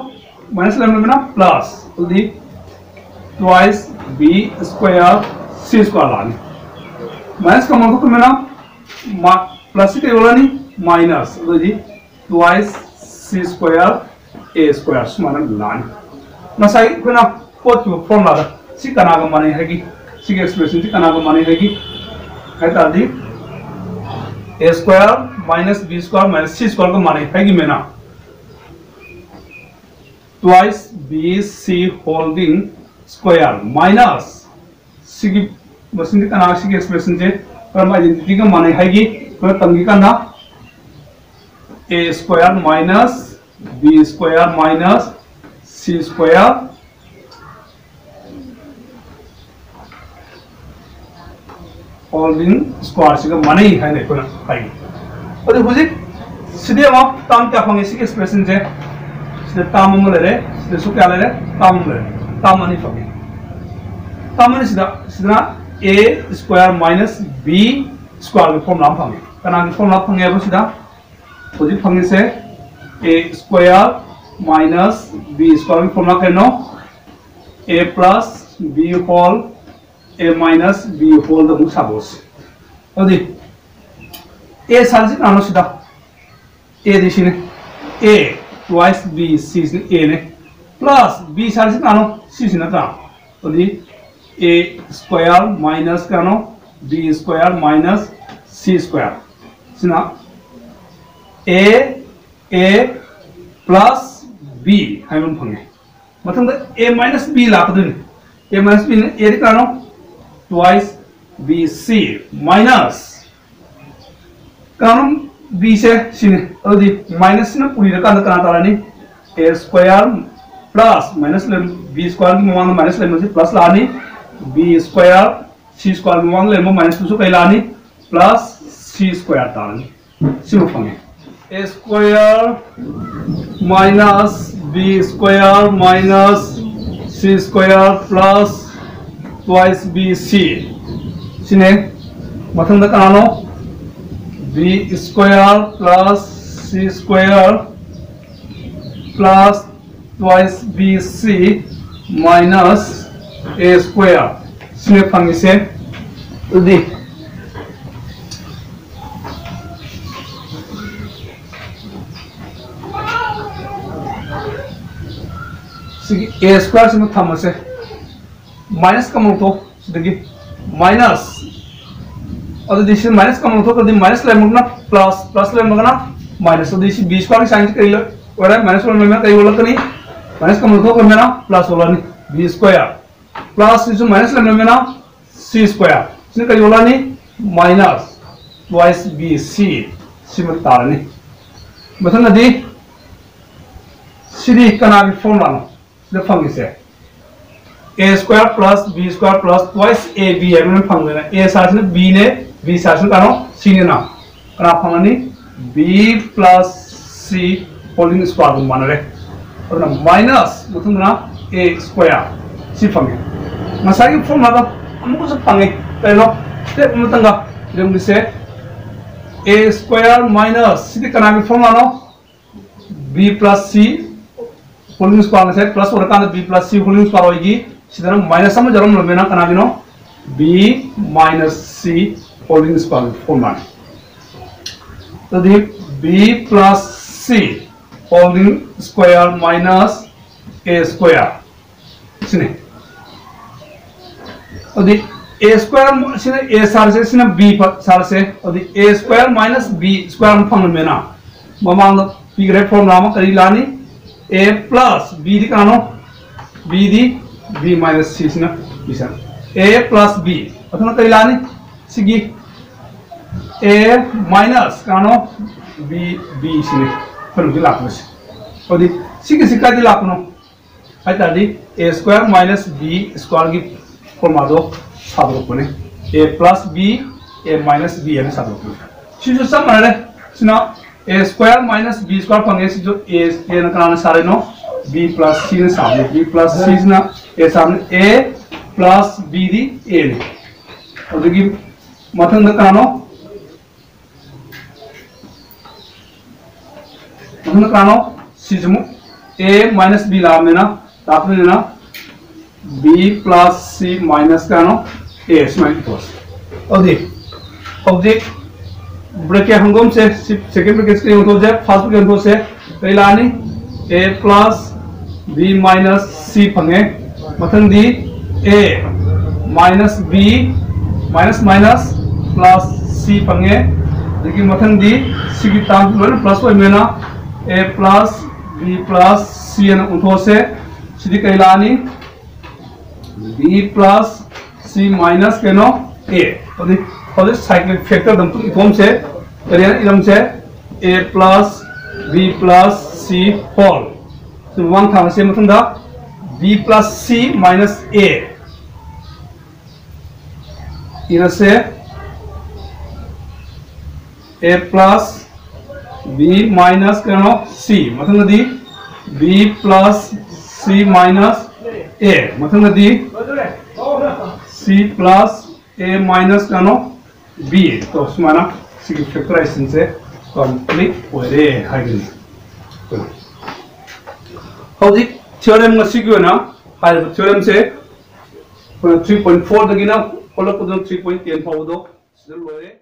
Minus ꯂꯩꯔꯝꯃꯕꯅꯤꯅ plus꯫ ꯑꯗꯨꯗꯤ twice b square c square ꯂꯥꯛꯑꯅꯤ꯫ Minus common ꯂꯧꯊꯣꯛꯈ꯭ꯔꯕꯅꯤꯅ ꯃꯥ-, plus ꯁꯤ ꯀꯩ ꯑꯣꯜꯂꯅꯤ? Minus꯫ ꯑꯗꯨꯗꯤ twice c square a square ꯁꯨꯃꯥꯏꯅ ꯂꯥꯛꯑꯅꯤ꯫ ꯉꯁꯥꯏ ꯑꯩꯈꯣꯏꯅ ꯍꯣꯠꯈꯤꯕ formula ꯗ ꯁꯤ ꯀꯅꯥꯒ ꯃꯥꯟꯅꯩ ꯍꯥꯏꯒꯦ? ꯁꯤꯒꯤ expression ꯁꯤ ꯀꯅꯥꯒ ꯃꯥꯟꯅꯩ ꯍꯥꯏꯒꯦ? ꯍꯥꯏ ꯇꯥꯔꯗꯤ a square minus b square minus c square ꯒ ꯃꯥꯟꯅꯩ ꯍꯥꯏꯒꯤꯃꯦꯅ꯫ Twice b c holding square minus ꯁꯤꯒꯤ ꯃꯁꯤꯡꯁꯦ ꯀꯅꯥ, ꯁꯤꯒꯤ expression ꯁꯦ ꯀꯔꯝꯕ identity ꯒ ꯃꯥꯟꯅꯩ ꯍꯥꯏꯒꯦ? ꯑꯩꯈꯣꯏꯅ ꯇꯝꯈꯤ ꯀꯥꯟꯗ a square minus b square minus c square Holding square ꯁꯤꯒ ꯃꯥꯟꯅꯩ ꯍꯥꯏꯅ ꯑꯩꯈꯣꯏꯅ ꯍꯥꯏꯒꯦ꯫ ꯑꯗꯨ ꯍꯧꯖꯤꯛ ꯁꯤꯗꯤ ꯑꯃꯨꯛ term ꯀꯌꯥ ꯐꯪꯉꯤ? ꯁꯤꯒꯤ expression ꯁꯦ, ꯁꯤꯗ term ꯑꯃ ꯂꯩꯔꯦ, ꯁꯤꯗꯁꯨ ꯀꯌꯥ ꯂꯩꯔꯦ? Term ꯑꯃ ꯂꯩꯔꯦ꯫ Term ꯑꯅꯤ ꯐꯪꯉꯤ꯫ Term ꯑꯅꯤꯁꯤꯗ, ꯁꯤꯗꯅ a square minus b square ꯒꯤ formula ꯑꯃ ꯐꯪꯉꯤ꯫ ꯀꯅꯥꯒꯤ formula ꯐꯪꯉꯦ ꯍꯥꯏꯕ? ꯁꯤꯗ ꯍꯧꯖꯤꯛ ꯐꯪꯉꯤꯁꯦ a square minus b square ꯒꯤ formula ꯀꯩꯅꯣ? A plus b whole, a minus b whole ꯗ ꯑꯃꯨꯛ ꯁꯥꯗꯣꯛꯑꯁꯤ꯫ ꯑꯗꯨꯗꯤ a ꯁꯥꯔꯤꯁꯤ ꯀꯅꯥꯅꯣ? ꯁꯤꯗ a ꯗꯤ ꯁꯤꯅꯤ꯫ A twice b, ꯁꯤꯁꯤꯅ a ꯅꯤ꯫ Plus b ꯁꯥꯔꯤꯁꯤ ꯀꯅꯥꯅꯣ? ꯁꯤꯁꯤ ꯅꯠꯇ꯭ꯔꯥ? ꯑꯗꯨꯗꯤ a square minus ꯀꯌꯥꯅꯣ? B square minus c square꯫ ꯁꯤꯅ a, a plus b ꯍꯥꯏꯕ ꯑꯃ ꯐꯪꯉꯦ꯫ ꯃꯊꯪꯗ a minus b ꯂꯥꯛꯀꯗꯣꯏꯅꯤ꯫ A minus b ꯅ a ꯗꯤ ꯀꯌꯥꯅꯣ? Twice bc minus ꯀꯅꯥꯅꯣ? B ꯁꯦ ꯁꯤꯅꯤ꯫ ꯑꯗꯨꯗꯤ minus ꯁꯤꯅ ꯄꯨꯔꯤꯔꯀꯥꯟꯗ ꯀꯅꯥ ꯇꯥꯔꯅꯤ? A square plus minus ꯂꯩꯔꯝ-, b square ꯒꯤ ꯃꯃꯥꯡꯗ minus ꯂꯩꯔꯝꯕꯁꯤ plus ꯂꯥꯛꯑꯅꯤ꯫ B square, c square ꯒꯤ ꯃꯃꯥꯡꯗ ꯂꯩꯔꯝꯕ minus ꯇꯨꯁꯨ ꯀꯩ ꯂꯥꯛꯑꯅꯤ? Plus c square ꯇꯥꯔꯅꯤ꯫ ꯁꯤꯃ ꯐꯪꯉꯦ꯫ A square minus b square minus c square plus twice bc꯫ ꯁꯤꯅꯦ꯫ ꯃꯊꯪꯗ ꯀꯅꯥꯅꯣ? B square plus c square plus twice bc minus a square꯫ ꯁꯤꯅꯦ ꯐꯪꯉꯤꯁꯦ꯫ ꯑꯗꯨꯗꯤ ꯁꯤꯒꯤ a square ꯁꯤꯃ ꯊꯝꯃꯁꯦ꯫ Minus ꯀꯃꯟ ꯂꯧꯊꯣꯛ, ꯁꯤꯗꯒꯤ minus꯫ ꯑꯗꯨꯗꯤ ꯁꯤ minus ꯀꯃꯟ ꯂꯧꯊꯣꯛꯈ꯭ꯔꯗꯤ minus ꯂꯩꯔꯝꯃꯒꯅ plus, plus ꯂꯩꯔꯝꯃꯒꯅ minus꯫ ꯑꯗꯨꯗꯤ ꯁꯤ b square ꯒꯤ sign ꯁꯤ ꯀꯔꯤ ꯑꯣꯏꯔꯦ? Minus ꯑꯣꯏꯔꯝꯃꯒꯅ ꯀꯔꯤ ꯑꯣꯜꯂꯛꯀꯅꯤ? Minus ꯀꯃꯟ ꯂꯧꯊꯣꯛꯈ꯭ꯔꯕꯅꯤꯅ plus ꯑꯣꯜꯂꯅꯤ꯫ B square plus ꯁꯤꯁꯨ minus ꯂꯩꯔꯝꯃꯒꯅ c square꯫ ꯁꯤꯅ ꯀꯔꯤ ꯑꯣꯜꯂꯛꯑꯅꯤ? Minus twice bc꯫ ꯁꯤꯃ ꯇꯥꯔꯅꯤ꯫ ꯃꯊꯪꯗꯗꯤ ꯁꯤꯗꯤ ꯀꯅꯥꯒꯤ formula ꯅꯣ? ꯁꯤꯗ ꯐꯪꯉꯤꯁꯦ A square plus B square plus twice A B ꯍꯥꯏꯕ ꯑꯃ ꯐꯪꯗꯅ, A ꯁꯥꯔꯁꯤꯅ B ꯅꯦ, B ꯁꯥꯔꯁꯤꯅ ꯀꯅꯥꯅꯣ? C ꯅꯤꯅ꯫ ꯀꯅꯥ ꯐꯪꯉꯅꯤ? B plus C whole square ꯒ ꯃꯥꯟꯅꯔꯦ꯫ ꯑꯗꯨꯅ minus ꯃꯊꯪꯗꯅ A square, ꯁꯤ ꯐꯪꯉꯦ꯫ ꯉꯁꯥꯏꯒꯤ formula ꯗꯣ ꯑꯃꯨꯛꯀꯁꯨ ꯐꯪꯉꯦ꯫ ꯀꯩꯅꯣ? Step ꯑꯃꯇꯪꯒ ꯌꯦꯡꯕꯤꯁꯦ꯫ A square minus, ꯁꯤꯗꯤ ꯀꯅꯥꯒꯤ formula ꯅꯣ? B plus C whole square, ꯉꯁꯥꯏ plus ꯑꯣꯏꯔꯀꯥꯟꯗ B plus C whole square ꯑꯣꯏꯒꯤ, ꯁꯤꯗꯅ minus ꯑꯃ ꯌꯥꯎꯔꯝꯂꯕꯅꯤꯅ ꯀꯅꯥꯒꯤꯅꯣ? B minus C whole square formula ꯅꯤ꯫ ꯑꯗꯨꯗꯤ B plus C whole square minus A square, ꯁꯤꯅꯤ꯫ ꯑꯗꯨꯗꯤ A square ꯁꯤꯅ A ꯁꯥꯔꯁꯦ, ꯁꯤꯅ B ꯐ-, ꯁꯥꯔꯁꯦ꯫ ꯑꯗꯨꯗꯤ A square minus B square ꯑꯃ ꯐꯪꯉꯝꯃꯦꯅ꯫ ꯃꯃꯥꯡꯗ ꯄꯤꯈ꯭ꯔꯦ formula ꯑꯃ, ꯀꯔꯤ ꯂꯥꯛꯑꯅꯤ? A plus B ꯗꯤ ꯀꯅꯥꯅꯣ? B ꯗꯤ B minus C ꯁꯤꯅ B sir. A plus B꯫ ꯑꯗꯨꯅ ꯀꯔꯤ ꯂꯥꯛꯑꯅꯤ? ꯁꯤꯒꯤ A minus ꯀꯅꯥꯅꯣ? B, B ꯁꯤꯅꯤ꯫ ꯑꯩꯈꯣꯏꯅ ꯍꯧꯖꯤꯛ ꯂꯥꯛꯄꯁꯦ꯫ ꯑꯗꯨꯗꯤ ꯁꯤꯒꯤꯁꯤ ꯀꯥꯏꯗ ꯂꯥꯛꯄꯅꯣ? ꯍꯥꯏ ꯇꯥꯔꯗꯤ A square minus B square ꯒꯤ formula ꯗꯣ ꯁꯥꯗꯣꯔꯛꯄꯅꯦ꯫ A plus B, A minus B ꯍꯥꯏꯅ ꯁꯥꯗꯣꯔꯛꯄꯅꯦ꯫ ꯁꯤꯁꯨ ꯆꯞ ꯃꯥꯟꯅꯔꯦ꯫ ꯁꯤꯅ A square minus B square ꯐꯪꯉꯦ꯫ ꯁꯤꯁꯨ A, A ꯅ ꯀꯅꯥꯅ ꯁꯥꯔꯤꯅꯣ? B plus C ꯅ ꯁꯥꯕꯅꯦ꯫ B plus C ꯁꯤꯅ A ꯁꯥꯕꯅꯦ꯫ A plus B D A ꯅꯤ꯫ ꯑꯗꯨꯗꯒꯤ ꯃꯊꯪꯗ ꯀꯅꯥꯅꯣ? ꯃꯊꯪꯗ ꯀꯅꯥꯅꯣ? ꯁꯤꯁꯨ ꯑꯃꯨꯛ A minus B ꯂꯥꯛꯑꯕꯅꯤꯅ, ꯂꯥꯛꯄꯅꯤꯅ B plus C minus ꯀꯅꯥꯅꯣ? A ꯁꯨꯃꯥꯏꯅ ꯏꯊꯣꯛꯑꯁꯤ꯫ ꯑꯗꯨꯗꯤ ꯍꯧꯖꯤꯛ bracket ꯍꯪꯗꯣꯛꯑꯝꯁꯦ꯫ ꯁꯤ second bracket ꯁꯤ ꯑꯣꯟꯊꯣꯛꯁꯦ, first bracket ꯑꯣꯟꯊꯣꯛꯁꯦ꯫ ꯀꯔꯤ ꯂꯥꯛꯑꯅꯤ? A plus B minus C ꯐꯪꯉꯦ꯫ ꯃꯊꯪꯗꯤ A minus B minus minus plus C ꯐꯪꯉꯦ꯫ ꯑꯗꯒꯤ ꯃꯊꯪꯗꯤ ꯁꯤꯒꯤ term ꯂꯣꯏꯅ plus ꯑꯣꯏꯕꯅꯤꯅ A plus B plus C ꯑꯅ ꯑꯣꯟꯊꯣꯛꯑꯁꯦ꯫ ꯁꯤꯗꯤ ꯀꯔꯤ ꯂꯥꯛꯑꯅꯤ? B plus C minus ꯀꯩꯅꯣ? A꯫ ꯑꯗꯨꯗꯤ ꯍꯧꯖꯤꯛ cyclic factor ꯗ ꯑꯃꯨꯛꯇꯪ ꯏꯊꯣꯛꯑꯝꯁꯦ꯫ ꯀꯔꯤ ꯍꯥꯏꯅ ꯏꯔꯝꯁꯦ? A plus B plus C whole꯫ ꯁꯤ ꯃꯃꯥꯡ ꯊꯥꯅꯁꯦ꯫ ꯃꯊꯪꯗ B B plus C minus A ꯏꯔꯁꯦ꯫ A plus B minus ꯀꯩꯅꯣ C, ꯃꯊꯪꯗꯗꯤ B plus C minus A, ꯃꯊꯪꯗꯗꯤ C plus A minus ꯀꯩꯅꯣ B꯫ ꯇꯣ ꯁꯨꯃꯥꯏꯅ ꯁꯤꯒꯤ factorization ꯁꯦ complete ꯑꯣꯏꯔꯦ ꯍꯥꯏꯒꯅꯤ꯫ ꯍꯧꯖꯤꯛ theorem ꯉꯁꯤꯒꯤ ꯑꯣꯏꯅ ꯍꯥꯏꯔꯤꯕ theorem ꯁꯦ ꯑꯩꯈꯣꯏꯅ three point four ꯗꯒꯤꯅ ꯍꯧꯒꯠꯂꯛꯄꯗꯨꯅ three point ten ꯐꯥꯎꯕꯗꯣ ꯁꯤꯗ ꯂꯣꯏꯔꯦ꯫